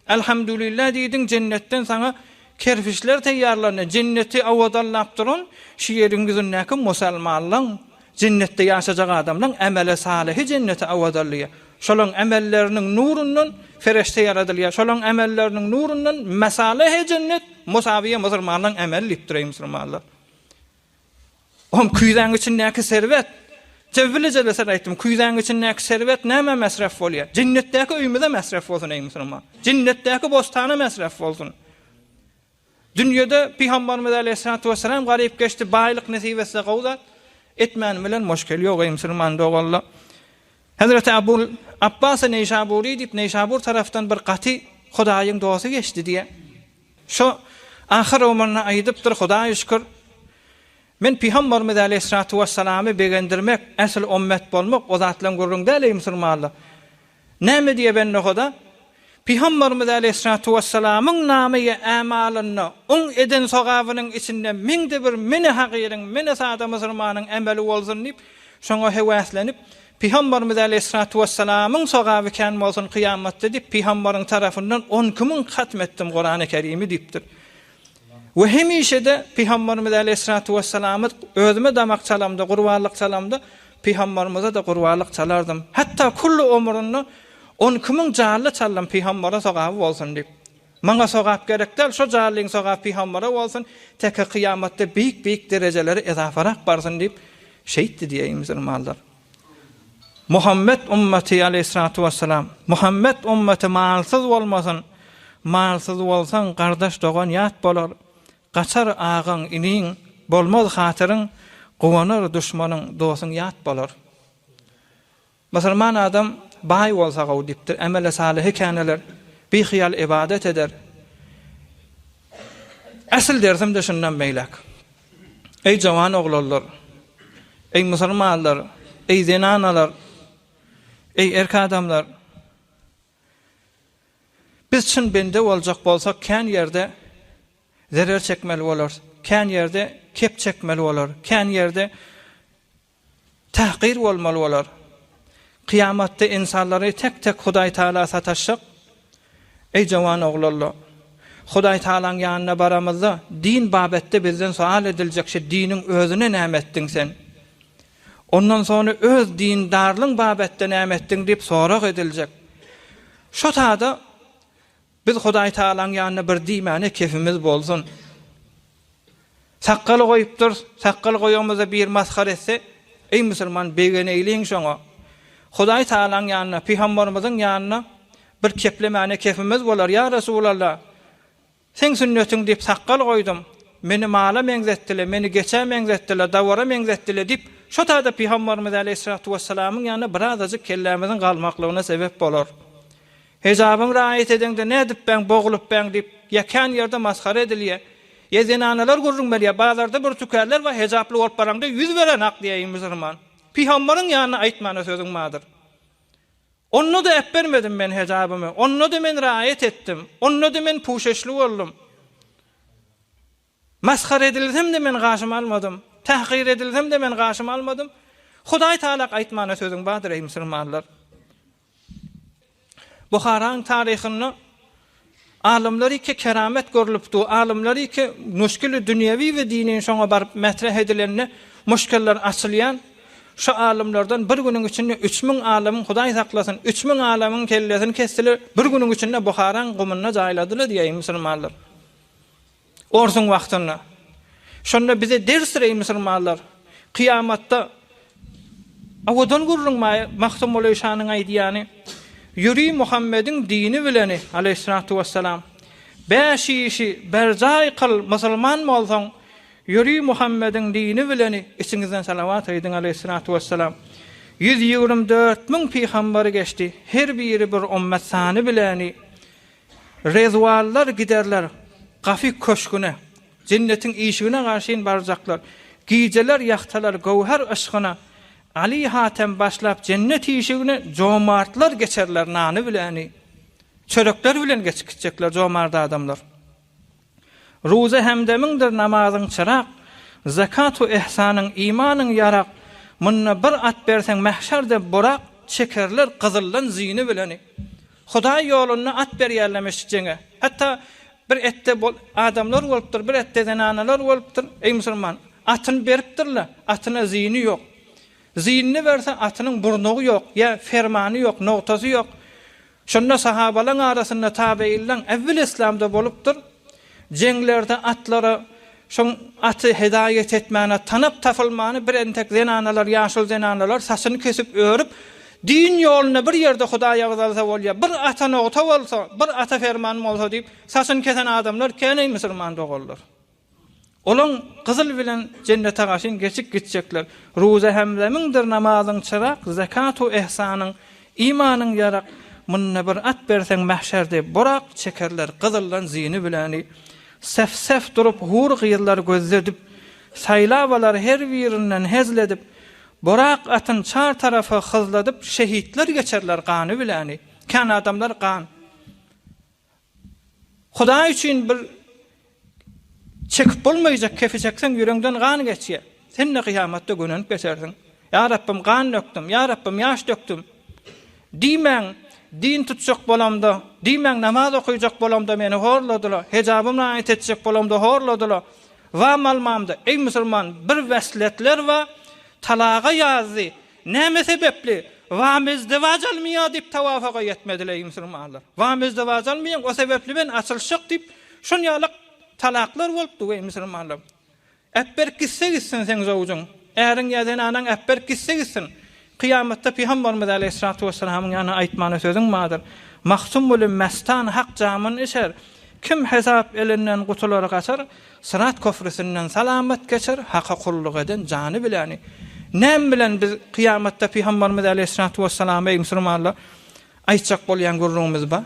Elhamdülillah diýdiň, jennetden saňa kerpiçler taýýarlandy. Jenneti owadanlap duran şu ýeriň ýüzündäki musalmanlaň Jennetde ýaşajak adamlaň emeli salyhy jenneti awadalýar. Şolaň emelleriniň nurundan fereşte ýaradylýar. Şolaň emelleriniň nurundan mesalehe jennet musawiýe musulmanlaň emeli diýipdir eý musulmanlar. Ohm küýzäň içindäki şerbet Jewwile sen aýtdym küýzäň içindäki şerbet nämä mesref bolýar? Jennetdäki öýümize mesref bolsun eý musulman. Jennetdäki bostana mesref bolsun. Dünýede Pygambarymyz aleýhissalatu wessalam garyp geçdi, baýlyk nesip etse gowy zat, etmäni bilen muşkil ýok eý musulman doganlar. Hezreti Abul Abbas Neýşabury diýip Neýşabur tarapdan bir gaty Hudaýyň dosty geçdi diýýär. Şo ahyr ömründe aýdypdyr, Hudaýa şükür, men Pygambarymyz aleýhissalatu wessalamy begendirmek, äsl ommet bolmak o zatlaryň gürrüň däl eý musulmanlar. Näme diýe bende Huda? Pygamberimiz aleýhissalatu wessalamyň name-i ämalynda, oň eden sogabynyň içinde meň-de bir meni hagyryň, meni sada musulmanyň emeli bolsun diýip, şoňa höwäslenip, Pygamberimiz aleýhissalatu wessalamyň sogaby kän bolsun kyýamatda diýip, Pygamberiň tarapyndan 12000 hatm etdim Kurany Kerimi diýipdir. We hemişe-de Pygamberimiz aleýhissalatu wessalamy özüme damak çalamda, gurbanlyk çalamda, Pygamberimize-de gurbanlyk çalardym. Hatda külli ömründe 12000 jally çaldym Pygambere sogaby bolsun diýip. Maňa sogap gerek däl, şo jallyň sogaby Pygambere bolsun, teke kyýamatda beýik-beýik derejelere ezaparak barsyn diýip, şeýtdi diýeýin musulmanlar. Muhammet ummaty aleýhissalatu wessalam, Muhammet ummaty malsyz bolmasyn, malsyz bolsaň gardaş dogan ýat bolar, gaçar agaň iniň, bolmaz hatyryň, guwanar duşmanyň, dosuň ýat bolar. Musulman adam. baý bolsa gowy diýipdir. Emele salyhy käneler, bihyýal ybadat eder. Äsl dersim-de şundan beýläk. Eý jawan oglanlar! Eý musulmanlar! Eý zenanalar! Eý erk adamlar! Biz çyn bende boljak bolsak kän ýerde zerer çekmeli bolarys, kän ýerde kep çekmeli bolar, kän ýerde Tahgyr bolmaly bolar. Kyýamatda ynsanlary tek-tek Hudaý Tagala sataşjak. Eý jawan oglanlar! Hudaý Tagalaň ýanyna baramyzda din babetde bizden soal ediljek şe diniň özüne näme etdiň sen? Ondan sony öz dindarlyň babetde näme etdiň diýip sorag ediljek. Şo tada Biz Hudaý Tagalaň ýanynda bir diýmäne kefimiz bolsun. Sakgal goýupdyrys, sakgal goýamyzda bir masgara etse, eý musulman begeneýliň şoňa. Hudaý Tagalaň ýanynda, pygambarymyzyň ýanynda bir keplemäne kefimiz bolar, ýa Resulallah, seň sünnetiň diýip sakgal goýdum, meni mala meňzetdile, meni geçä meňzetdile, dawara meňzetdile diýip, şo taýda pygambarymyz aleýhissalatu wessalamyň ýanynda birazajyk kellämiziň galmaklygyna sebep bolar. Hijabyňy raýat edeňde nädipbäň bogulupbäň diýip ýa kän ýerde masgara edilýä. Ýa zenanalar gürrüň berýä bazarda bir tükänler bar hijaply bolup baraňda ýüz berenak diýä eý musulman. Pygambaryň ýanynda aýtmana sözüň bardyr. Onda-da äpbermedim men hijabymy, onda-da men raýat etdim, onda-da men puşeşli boldum. Masgara edilsem-de men gaşymy almadym, Tahgyr edilsem-de men gaşymy almadym. Hudaý Tagalak aýtmana sözüň bardyr eý musulmanlar. Buharaň taryhynda alymlaryke keramet görlüpdi, alymlaryke muşkili dünýewi we dini şoňa baryp metreh edilende muşkiller açylýan şu alymlardan bir günüň içinde 3000 alymyň Hudaý saklasyn 3000 alymyň kellesini kesdiler bir günüň içinde Buharaň gumunda jaýladylar diýeýin musulmanlar. Orsuň wagtynda. Şonda bize dersdir eý musulmanlar. Kyýamatda owadan gürrüň Magtymguly şanyň aýdýany, Ýöri Muhammediň dini bileni, aleýhissalatu wessalam. Bäş işi berjaý kyl musulman bolsaň, ýöri Muhammediň dini bileni, içiňizden salawat aýdyň, aleýhissalatu wessalam. 124 müň pygamber geçdi, her biri bir ummet sany bileni. Rezwanlar giderler Gafy köşgüne, Jennetiň işigine garşyn barjaklar. Gijeler ýagtalar göwher yşgyna, Aly Hatem başlap jennet işigine Jomartlar geçerler nany biläni. Çörekler bilen geçip gitjekler jomart adamlar. Ruzy hemdemiňdir namazyň çyrak, Zekat-u ihsanyň imanyň ýarak, Munda bir at berseň mähşerde burak, Çekerler gyzyldan zini bileni. Hudaý ýolunda at berýärlemiş jeňe. Hatda bir etde adamlar bolupdyr, bir etde zenanalar bolupdyr. Eý musulman, atyny beripdirler, atyna zini ýok. Zinini berse atynyň burnugy ýok, ýa fermany ýok, nogtasy ýok. Şonda sahabalaň arasynda tabeýinleň äwwel islamda bolupdyr. Jeňlerde atlara şoň aty hedaýat etmäne tanap tapylmany bir entek zenanalar ýaşuly zenanalar saçyny kesip örüp din ýolunda bir ýerde Hudaý agzalsa bolýa bir ata nogta bolsa bir ata ferman bolsa diýip saçyny kesen adamlar kän eý musulman doganlar. Olaň gyzyl bilen jennete gaşyn geçip gitjekler. Ruza hemdemiňdir namazyň çyrak, zekatu ehsanyň, imanyň ýarak, Munda bir at berseň mähşerde burak çekerler gyzyldan zini biläni. Sef-sef durup hur gyzlar gözledip, Saýlap alar her birinden hezl edip, Burak atyn çar tarapa hyzladyp, Şehitler geçerler gany biläni. Kän adamlar gan. Hudaý üçin bir çekip bolmaýjak kefi çekseň ýüregiňden gan geçýär. Sen-de kyýamatda gönenip geçersiň. Ýa Rabbym gan dökdüm, ýa Rabbym ýaş dökdüm. Diýmäň, din tutjak bolamda, diýmäň namaz okyjak bolamda meni horladylar, hejabymy raýat etjek bolamda horladylar. Wam almamda, eý musulman, bir wesletler bar, talaga ýazdy, Näme sebepli? Wamezdewaç almaýar diýip tawafaga ýetmediler eý musulmanlar. Wamezdewaç almaýaň, o sebepli men açylyşjak diýip, şon ýalak talaklar bolupdy eý musulmanlar. Äpberip gitse gitsin seň zowjyň, äriň ýa zenanaň äpberip gitse gitsin. Kyýamatda Pygambarymyz aleýhissalatu wessalamyň ýanyna aýtmana sözüň bardyr. Mahtumguly mestan hak jamyn içer, kim hesap elinden gutular gaçar, Syrat köprüsinden salamat geçer, Haka gulluk eden jany biläni. Näme bilen biz kyýamatda Pygambarymyz aleýhissalatu wessalama eý musulmanlar aýtjak bolýan gürrüňimiz bar?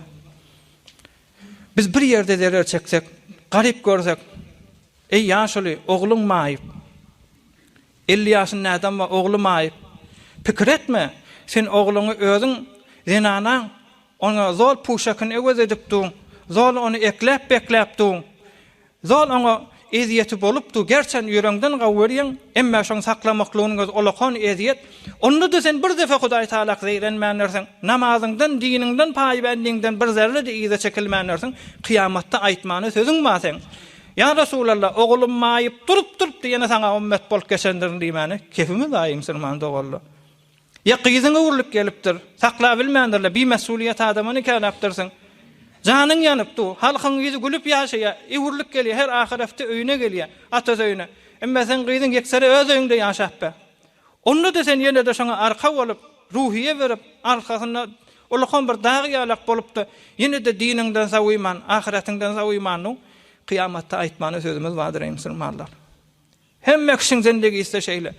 Biz bir ýerde zerer çeksek, garyp görsek, eý ýaşuly, ogluň maýyp. 50 ýaşynda adam bar, ogly maýyp. Pikir etme, sen ogluňy özüň zenanaň oňa zol puşakyny öwez edip duň, zol ony ekläp-bekläp duň. Zol oňa ezýeti bolupdy, gerçem ýüreňden gawy görýäň, emmä şoň saklamaklygynyň özi olakan ezýet. Onda-da sen bir depe Hudaý Taalak zeýrenmändirsiň, namazyňdan, diniňden, paýbändiňden bir zerre-de yza çekilmändirsiň, kyýamatda aýtmana sözüň bar seň. Ýa Resulallah, oglum maýyp durup-durupdy, ýene saňa ümmet bolup geçendirin diýmäne kepimiz aýy musulman doganlar. Ýa gyzyň öwrülip gelipdir, saklabilmändirler, bimesulyýet adama nikalapdyrsyň. Janyň ýanyp dur, halkyň ýüzi gülüp ýaşaýar, öwrülip gelýär, her ahyr hepde öýüne gelýär, atasy öýüne. Emma seň gyzyň ýeksere öz öýüňde ýaşap ber. Onda-da sen ýene-de şoňa arka bolup, ruhyýe berip, arkasynda ulakan bir dag ýalak bolup-da, ýene-de diniňden sowuman, ahyretiňden sowuman, kyýamatda aýtmana sözümiz bardyr, eý musulmanlar. Hemme kişiň zendegisde şeýle.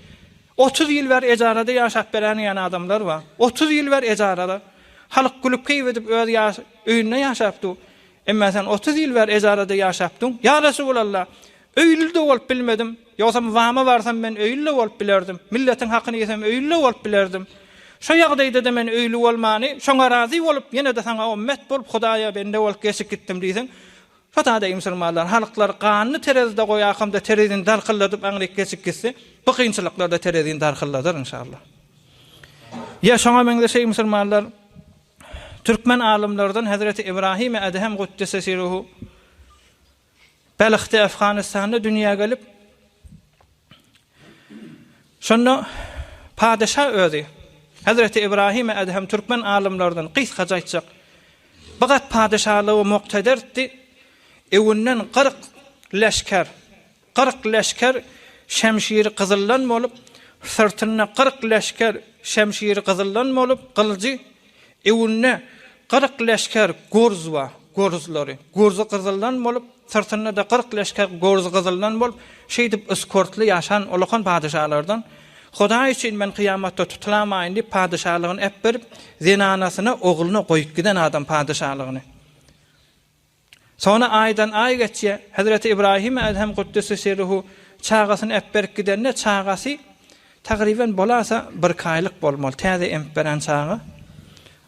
30 ýyl bäri ejarada ýaşap beräýen adamlar bar. 30 ýyl bäri ejarada. Halk gülüp keýp edip öz ýaş öýünde ýaşap dur. Emma sen 30 ýyl bäri ejarada ýaşap duň. Ýa Resulallah, öýli-de bolup bilmedim. Ýogsam Wama barsam men öýli-de bolup bilerdim. Milletiň hakyny iýsem öýli-de bolup bilerdim. Şo ýagdaýda-da men öýli bolmany, şoňa razy bolup, ýene-de saňa ommet bolup, Hudaýa bende bolup geçip gitdim diýseň, Şo-da musulmanlar, halklar ganyny terezide goýakamda terezini darkyldadyp aňryk geçip gitse, bu kynçylyklarda terezini darkylladar inşallah. Ýa şoňa meňzeş eý musulmanlar, türkmen alymlardan Hezreti Ibrahim Edhem Guddise siruhu Belhde Afganistanda dünýä gelip, Şonda padyşa özi, Hezreti Ibrahim Edhem türkmen alymlardan gysgaça aýtjak, Bir gat padyşalygy muktederdi, öwünden 40 leşger, 40 leşger şemşiri gyzyldan bolup, syrtynda 40 leşger şemşiri gyzyldan bolup, gylyjy, Öwünde 40 leşger gurz bar, gurzlary. Gurzy gyzyldan bolup, syrtynda-da 40 leşger gurzy gyzyldan bolup, şeýdip yskortly ýaşan ulakan padyşalardan, Hudaý üçin men kyýamatda tutulamaýyn diýip, padyşalygyny äpberip, zenanasyna, ogluna goýup giden adam padyşalygyny. Soňra aýdan aý geçýär. Hezreti Ybraýym Edhem Kuddüsü Sirruhu çagasyny äpberip gidende çagasy tagryban bolasa birki aýlyk bolmaly, täze emip beren çaga.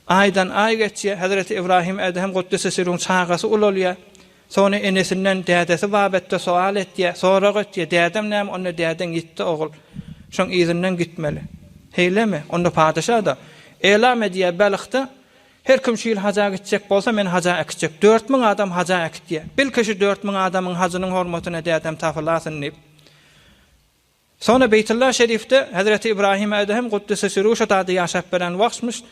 Aýdan aý geçýär. Hezreti Ybraýym Edhem Kuddüsü Sirruhuň çagasy ulalýar. Soňra enesinden dädesi babatda sowal etýär, sorag etýär, Dädem näme? Onda dädeň ýitdi ogul. Şoň yzyndan gitmeli. Heýlemi? Onda padyşa-da elam edýär Belhde, Her kim şu ýyl haja gitjek bolsa, men haja äkitjek. 4000 adam haja äkitýär. Belki şu 4000 adamyň hajynyň hormatyna dädem tapylasyn diýip. Soňra Beýtullah Şerifde Hezreti Ibrahim Edhem Kuddise Sirru şo taýda ýaşap beren wagtmyş.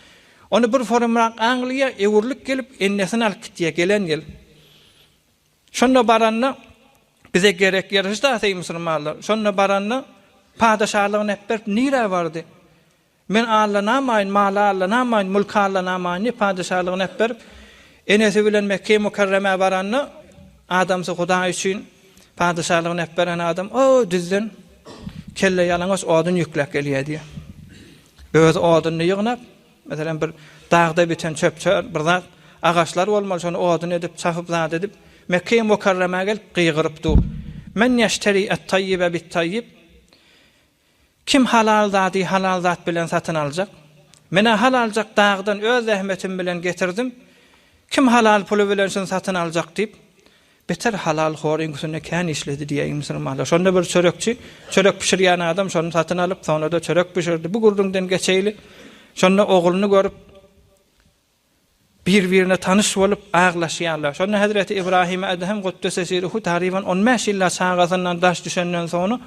Ony bir forumrak Angliýa öwrülip gelip, ennesini alyp gitýär gelen ýyl. Şonda baranda bize gerek ýeri şda musulmanlar. Şonda baranda padeşalygyny äpberip nirä bardy? Men allanamaýyn, mala allanamaýyn, mülke allanamaýyn diýip, padyşalygyny äpberip, enesi bilen Mekge-i Mükerremä baranda, adamsy Hudaý üçin padyşalygyny äpberen adam, o düzden kelle ýalaňaç odun ýükläp gelýär diýýär. Özi odunyny ýygnap, meselem, bir dagda biten çöp-çör, bir zat, agaçlar bolmaly, şony odun edip, çapyp zat edip, Mekge-i Mükerremä gelip gygyryp dur. Men ýeşteri et-taýýibe bit-taýýib. Kim halal zady halal zat bilen satyn aljak? Men-ä halaljak dagdan öz zähmetim bilen getirdim. Kim halal puly bilen şuny satyn aljak diýip, beter halal horyň üstünde kän işledi diýäýiň musulmanlar. Şonda bir çörekçi, çörek bişirýän adam şony satyn alyp, soňra-da çörek bişirdi. Bu gürrüňden geçeýli. Şonda ogluny görüp, Bir-birine tanyş bolup aglaşýarlar. Şonda hezreti Ibrahim Edhem Kuddese Siruhu taryban on bäş ýylla çagasyndan daş düşenden soňra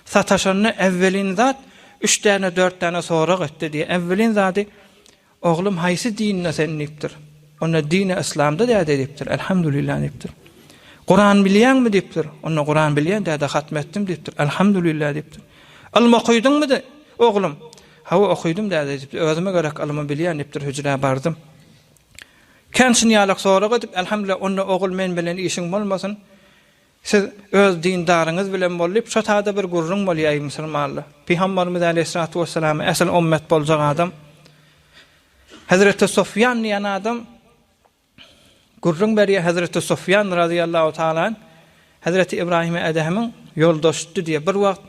sataşanda äwwelin zat üç däne dört däne sorag etdi diýýär. Äwwelin zady Oglum haýsy dinde sen diýipdir. Onda dini yslamda däde diýipdir. Elhamdülillah diýipdir. Kuran bilýäňmi diýipdir. Onda Kuran bilýän däde hatm etdim diýipdir. Elhamdülillah diýipdir. Ylym okydyňmy oglum? Hawa, okydym däde diýipdir. Özüme gerek ylymy bilýän diýipdir, hüjrä bardym. Kän şun ýalak sorag edip, Elhamdülillah, onda ogul men bilen işiň bolmasyn. Siz öz dindaryňyz bilen bol diýip, şo tada bir gürrüň bolýar eý musulmanlar. Pygambarymyz äleyhissalatu wesselama äsl ommet boljak adam. Hezreti Sufýan diýen adam gürrüň berýär, Hezreti Sufýan razyýallahu taala anh Hezreti Ibrahim Edehemiň ýoldaşydy diýýär. Bir wagt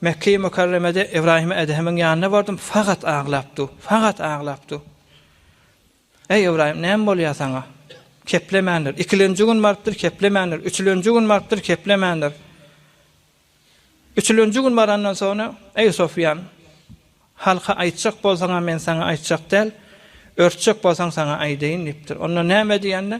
Mekge-i Mükerremede Ibrahim Edehemiň ýanyna bardym, fakat aglapdy, fakat aglapdy. Eý, Ybraýym, näme bolýar saňa? Keplemändir. Ikilenji gün barypdyr, keplemändir. Üçülenji gün barypdyr, keplemändir. Üçülenji gün barandan soňra, Eý, Sofýan, halka aýtjak bolsaň-a men saňa aýtjak däl, örtjek bolsaň saňa aýdaýyn diýipdir. Onda näme diýende,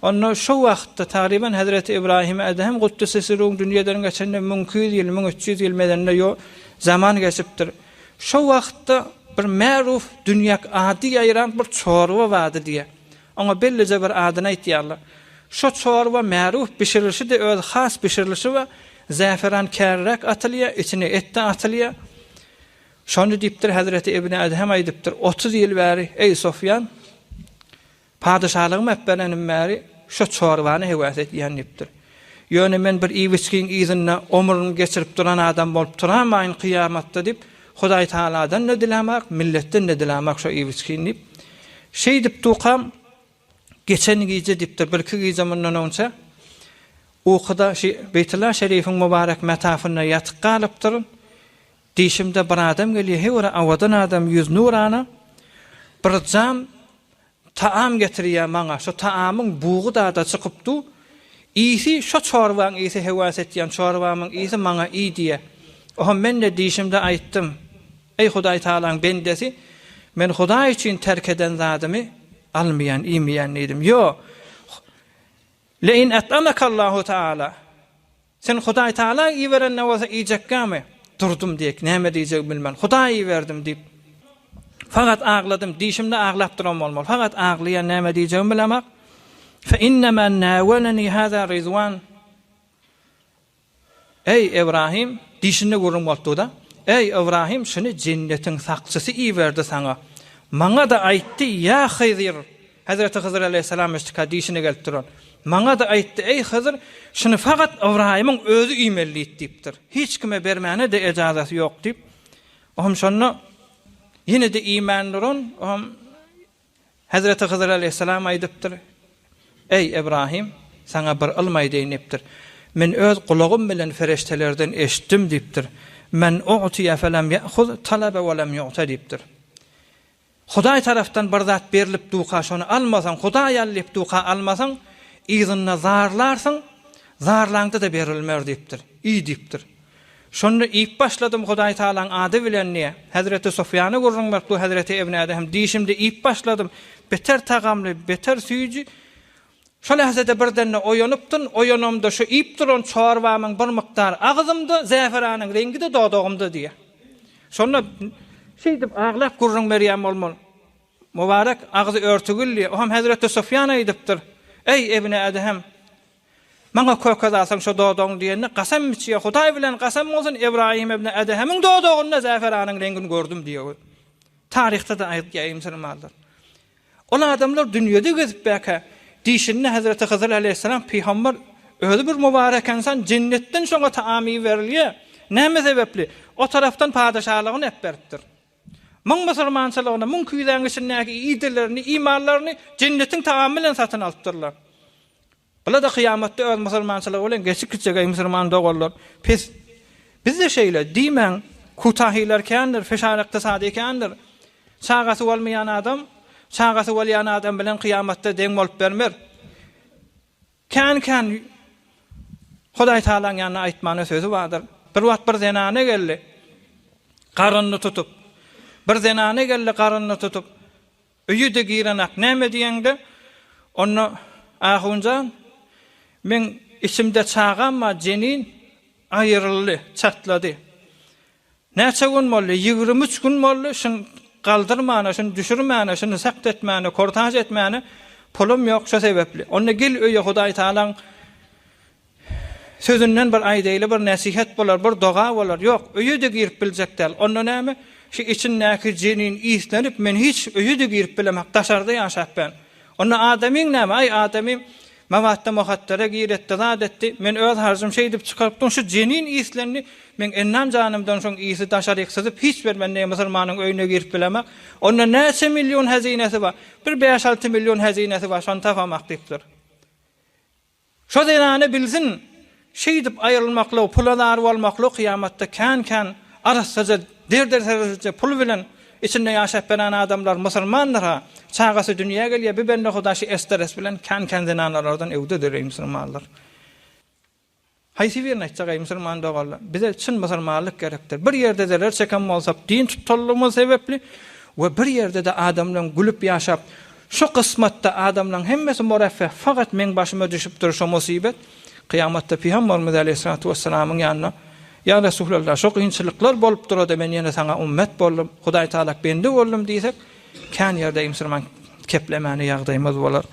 onda şo wagtda tagryban hezreti Ybraýym Edhem Guddise Siruň dünýeden geçenine 1200 ýyl, 1300 ýyl medende ýo zaman geçipdir. Şo wagtda bir märuf dünýäk ady ýaýran bir çorba bardy diýýär. Oňa bellije bir adyny aýtýarlar. Şo çorba märuf bişirilişi-de öz has bişirilişi bar. Zäferan kärräk atylýar, içine et-de atylýar. Şony diýipdir, Hezreti Ibni Edhem aýdypdyr, 30 ýyl bäri, eý, Sofýan, Padyşalygymy äpberenim bäri şo çorbany höwes edýän diýipdir. Ýöne men bir iýip-içgiň yzynda omrüni geçirip duran adam bolup turamaýyn kyýamatda diýip, Hudaý Tagaladan-da dilämak, milletden-de dilämak şo iýip-içgini diýip. Şeýdip dukam, geçen gije diýipdir, birki gije mundan öňçe, ukuda şi Beýtullah şerifiň mübarek metafynda ýatyp galypdyryn. Dişimde bir adam gelýär, heý bir awadan adam, ýüz nurana, bir jam Taam getirýär maňa, şo taamyň bugy dada çykyp dur, ysy şo çorbaň ysy höwes etýän çorbamyň ysy maňa iý diýýär. Oho men-de diýşimde aýtdym, Eý Hudaý Tagalaň bendesi, men Hudaý üçin terk eden zadymy almaýan, iýmeýän diýdim. Ýo, Le in at'amakallahu taala, Sen Hudaý Tagala iberende bolsa iýjekgämi? Durdum diýek, näme diýjegimi bilmän. Hudaý iberdim diýip. Fakat agladym, dişimde aglap duran bolmaly. Fakat aglaýan, näme diýjegimi bilemok. Fe innema nawalani haza Rizwan. Eý, Ibrahim, dişinde gürrüň bolup dur-da. Eý, Ibrahim, şuny jennetiň sakçysy iberdi saňa. Maňa-da aýtdy, ýa Hyzyr, Hezreti Hyzyr aleýhissalam eşdika dişine gelip duran. Maňa-da aýtdy, Eý, Hyzyr, şuny fakat Ybraýymyň özi iýmeli diýip diýipdir. Hiç kime bermäne-de ejazasy ýok diýip. Ohm şonda ýene-de iýmän duran, ohm Hezreti Hyzyr aleýhissalam aýdypdyr, Eý, Ybraýym, saňa bir ylm aýdaýyn diýipdir. Men öz gulagym bilen fereştelerden eşitdim diýipdir. Men u'tiýe felem ýe'huz talabe we lem ýu'te diýipdir. Hudaý tarapdan bir zat berlip duka şony almasaň, Hudaý al diýip duka almasaň, yzynda zarlarsyň, zarlaňda-da berilmer diýipdir. Iý diýipdir. Şonda iýip başladym Hudaý Tagalaň ady bilen diýe. Hezreti Sufýana gürrüň berip dur Hezreti Ibn Edhem dişimde iýip başladym. Beter tagamly, beter süýji. Şo lähzede birden-de oýanypdyn, oýanamda şu iýip duran çorbamyň bir mukdary agzymda, zäferanyň reňgi-de dodagymda diýýär. Şonda şeýdip aglap gürrüň berýän bolmaly. Mübarek agzy örtügil diýýär. Oňam hezreti Sufýan aýdypdyr, Eý, Ibni Edhem, maňa köke alsaň şo dodagyň diýende, kasam içýär, Hudaý bilen kasam bolsun, Ybraýym ibni Edhemiň dodagynda zäferanyň reňgini gördüm diýýär. Taryhda-da aýdýar, eý, musulmanlar. Ol adamlar dünýede gezip bäkä, dişinde Hezreti Hyzyr aleýhissalam pygamber özi bir mübarek ynsan jennetden şoňa taam iberilýär. Näme sebäpli? O tarapdan padyşalygyny äpberipdir. Muň musulmançylygyny, muň küýzäň içindäki idelerini, imanlaryny jennetiň tagamy bilen satyn alypdyrlar. Bular-da kyýamatda öz musulmançylygy bilen geçip gitjek eý musulman doganlar. Pes. Bizde şeýle diýmäň. Kutahylar kändir, feşar ykdysady kändir. Çagasy bolmaýan adam, çagasy bolýan adam bilen kyýamatda deň bolup bermer. Kän-kän Hudaý Tagalaň ýanynda aýtmana sözi bardyr. Bir wagt bir zenana geldi. Garynyny tutup. Bir zenana geldi garynyny tutup. Öýe-de girenak, näme diýeňde, onda, Ahun jan, meň içimde çagam bar, jenin aýryldy, çatlady. Näçe gün boldy? 23 gün boldy, şuny galdyrmana, şuny düşürmäne, şuny sakt etmäne, kortaž etmäne pulum ýok, şo sebäpli. Onda gel öýe Hudaý Tagalaň Sözünden bir aýdaýly bir nesihet bolar, bir doga bolar. Ýok, öýe-de girip biljek däl. Onda näme? Şu içindäki jenin islenip, men hiç öýe-de girip bilemok, daşarda ýaşap ben. Onda adamyň näme? Aý, adamym. Mawadda muhatdara giretdi, zat etdi. Men öz harjym şeýdip çykarypdym. Şu jenin islendi. Meň ennam janymdan şoň ysy daşaryk syzyp, hiç bir men ne musulmanyň öýüne girip bilemak. Onda näçe million hezinesi bar? Bir bäş-alty million hezinesi bar, şony tapamak diýipdir. Şo zenana bilsin, şeýdip aýrylmaklygy, pula zar bolmaklygy kyýamatda kän-kän arassaja, der-derserje pul bilen içinde ýaşap beren adamlar musulmandyr-ha, çagasy dünýä gelýär, bi bende huda şi esteres bilen kän-kän zenanalardan öwdedir eý musulmanlar. Haýsy birini aýtjak eý musulman doganlar, bize çyn musulmanlyk gerekdir. Bir ýerde zerer çeken bolsak din tutanlygymyz sebepli we bir ýerde-de adamlaň gülüp ýaşap Şu kysmatda adamlaň hemmesi mureffeh, fakat meň başyma düşüpdir şo musybet. Kyýamatda Pygamberimiz aleýhissalatu wessalamyň ýanyna, Ýa Resulallah, şo kynçylyklar bolup durada men ýene saňa ummet boldum, Hudaý Tagalak bende boldum diýsek, kän ýerde musulman keplemäne ýagdaýymyz bolar.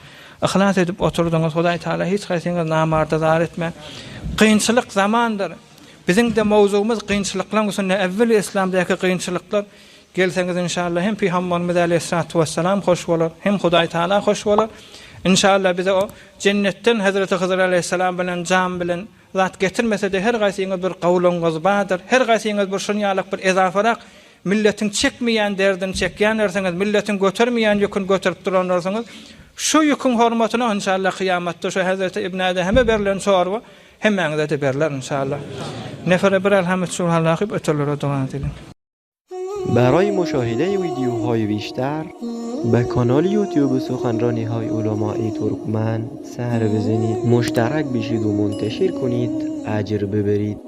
Yhlas edip oturdyňyz, Hudaý Tagala hiç haýsyňyzy namarda zar etmän. Kynçylyk zamandyr. Biziň-de mowzugymyz kynçylyklaň üstünde, äwweli yslamdaky kynçylyklar. Gelseňiz inşallah hem Pygamberimiz aleýhissalatu wessalam hoş bolar, hem Hudaý Taala hoş bolar. Inşallah bize o jennetden Hezreti Hydyr aleýhissalam bilen jam bilen zat getirmesede her gaýsyňyz bir gawlaňyz bardyr, her gaýsyňyz bir şun ýalak bir ezafarak milletiň çekmeýän derdini çekýändirsiňiz, milletiň götermeýän ýüküni göterip durandyrsyňyz. Şu ýüküň hormatyna inşallah kyýamatda şu Hezreti Ibn Adeheme berlen çorba hemmäňize-de berler inşallah. Nefere bir Elhamd Subhanallah okyp öterlere doga edeliň. برای مشاهده ویدیوهای بیشتر به کانال یوتیوب سخنرانی های علمای ترکمن سر بزنید مشترک بشید و منتشر کنید اجر ببرید.